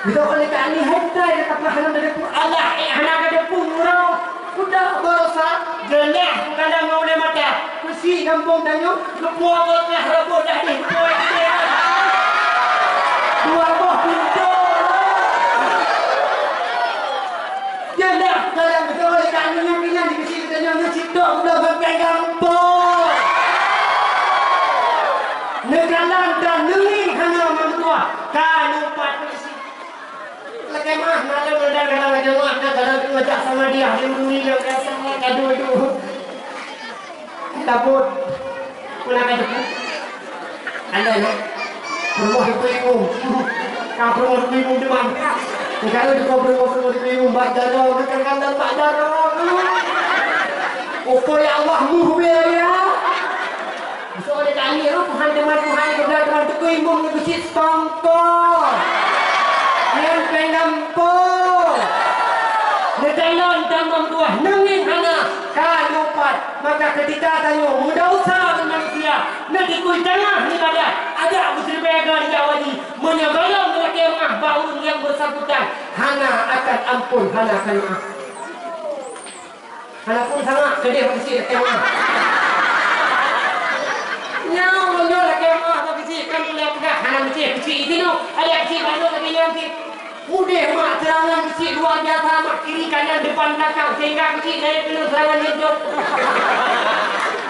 Bila oleh kami hentai dekat pahala dari Allah, eh, hana ada pun orang. Kuda berosa, jelas bukan ngon ulèe mata. Kusi gampông tanyoe, leupah beureukat rabot dah ni, leupah. Dua boh pintoe. Jelas dalam beutôi kami nyan, kami nyan di keusi tanyoe, nyoe sitok udah bangkai gampông. Neukalon dan neungieng hana meutuah, ka lupa keusi. Lakèe meu'ah, na lôn meudang dalam agama, na dalam ngajak sama dia, di ulu ni, nyang biasa, kadu-kadu. Tabot. Pernah ka teupeue? Andai, no? Peurumoh teupeue imum. Ka peurumoh teupeue imum teuma. Kalau teupeue peurumoh, peurumoh teupeue imum, bak dara, bukan kandang bak dara. Opo ya Allah, muh be ya. Soe lé kami nyoe, Tuhan teuma Tuhan, geubri Tuhan teukeue imum ngon keuchik songko. Nyan péng gampông. Neukalon tamong tuah, neungieng hana, ka lupat. Maka keutika tanyoe meudesya ngon manusia, neudikui tangah ibadat, ajak beusiribèe geuh dijak wajéb. Meunyoe gohlom lakèe meu'ah bak ureueng nyang beusangkutan, hana akan ampôn, hana akan meu'ah. Walaupun sama, keudeh bak keuchik lakèe meu'ah. Nyoe, nyoe lakèe meu'ah bak keuchik, kan ulèe peugah, hana keuchik, keuchik itu nyoe, ada keuchik baru tapi nyoe keuchik. Udeh mak serangan keuchik luar biasa, mak kiri kanan depan belakang, sehingga keuchik dari penuh serangan hidup.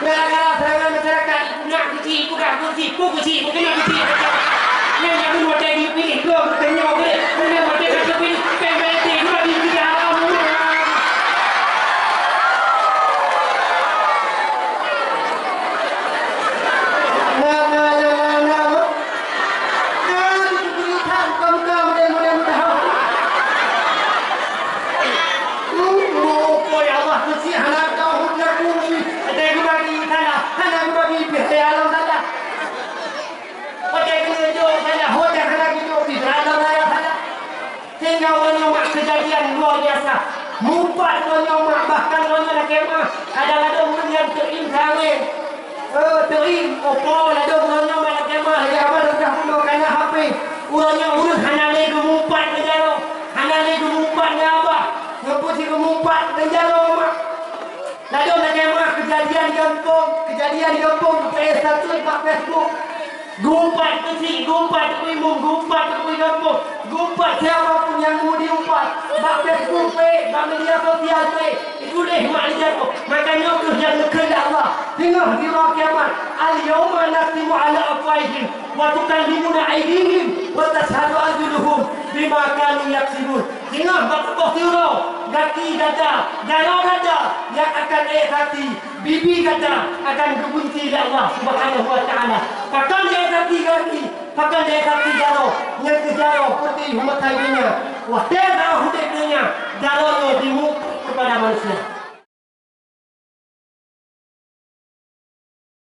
Gara-gara serangan masyarakat, nak keuchik, peugah keuchik, peugah keuchik, peugah keuchik. Nyan jadi model dipilih, dua bertanya, boleh. Nyan model kata pilih, peng berhenti, dua di tiga. Sehingga uroe nyoe mak keujadian luar biasa. Mupat uroe nyoe mak, bahkan uroe nyoe lakèe meu'ah, kadang-kadang ureueng nyang teuim sawe. Eh, teuim, opo ladôm uroe nyoe mak lakèe meu'ah, lagèe abang peugah bunoe kana H P. Uroe nyoe ureueng hana lé geumupat ngon jaroe, hana lé geumupat ngon abah, ngon peue cit geumupat ngon jaroe mak. Ladôm lakèe meu'ah keujadian di gampông, keujadian di gampông, geupeugah status bak Facebook. Geuumpat keuchik, geuumpat keu imum, geuumpat keu gampông, geuumpat siapa pun nyang mu diumpat. Bak Facebook peuék, bak media sosial peuék, dituléh mak ijak. Maka nyoe kheueh nyang neukheun lé Allah. Teungoh di uroe kiamat, "Al-yauma nakhtimu ala afwahihim wa tukallimuna aidihim wa tasyhadu arjuluhum bima kanu yaksibun." Teungoh bak saboh siuroe, gaki gata, jaroe gata nyang akan ék hati, bibi gata akan geugunci lé Allah Subhanahu wa Taala. Pakon ék hati gaki, pakon ék hati jaroe, nyang keu jaroe putih meutai donya. Watèe na udép donya, jaroe nyoe jimupat keupada manusia.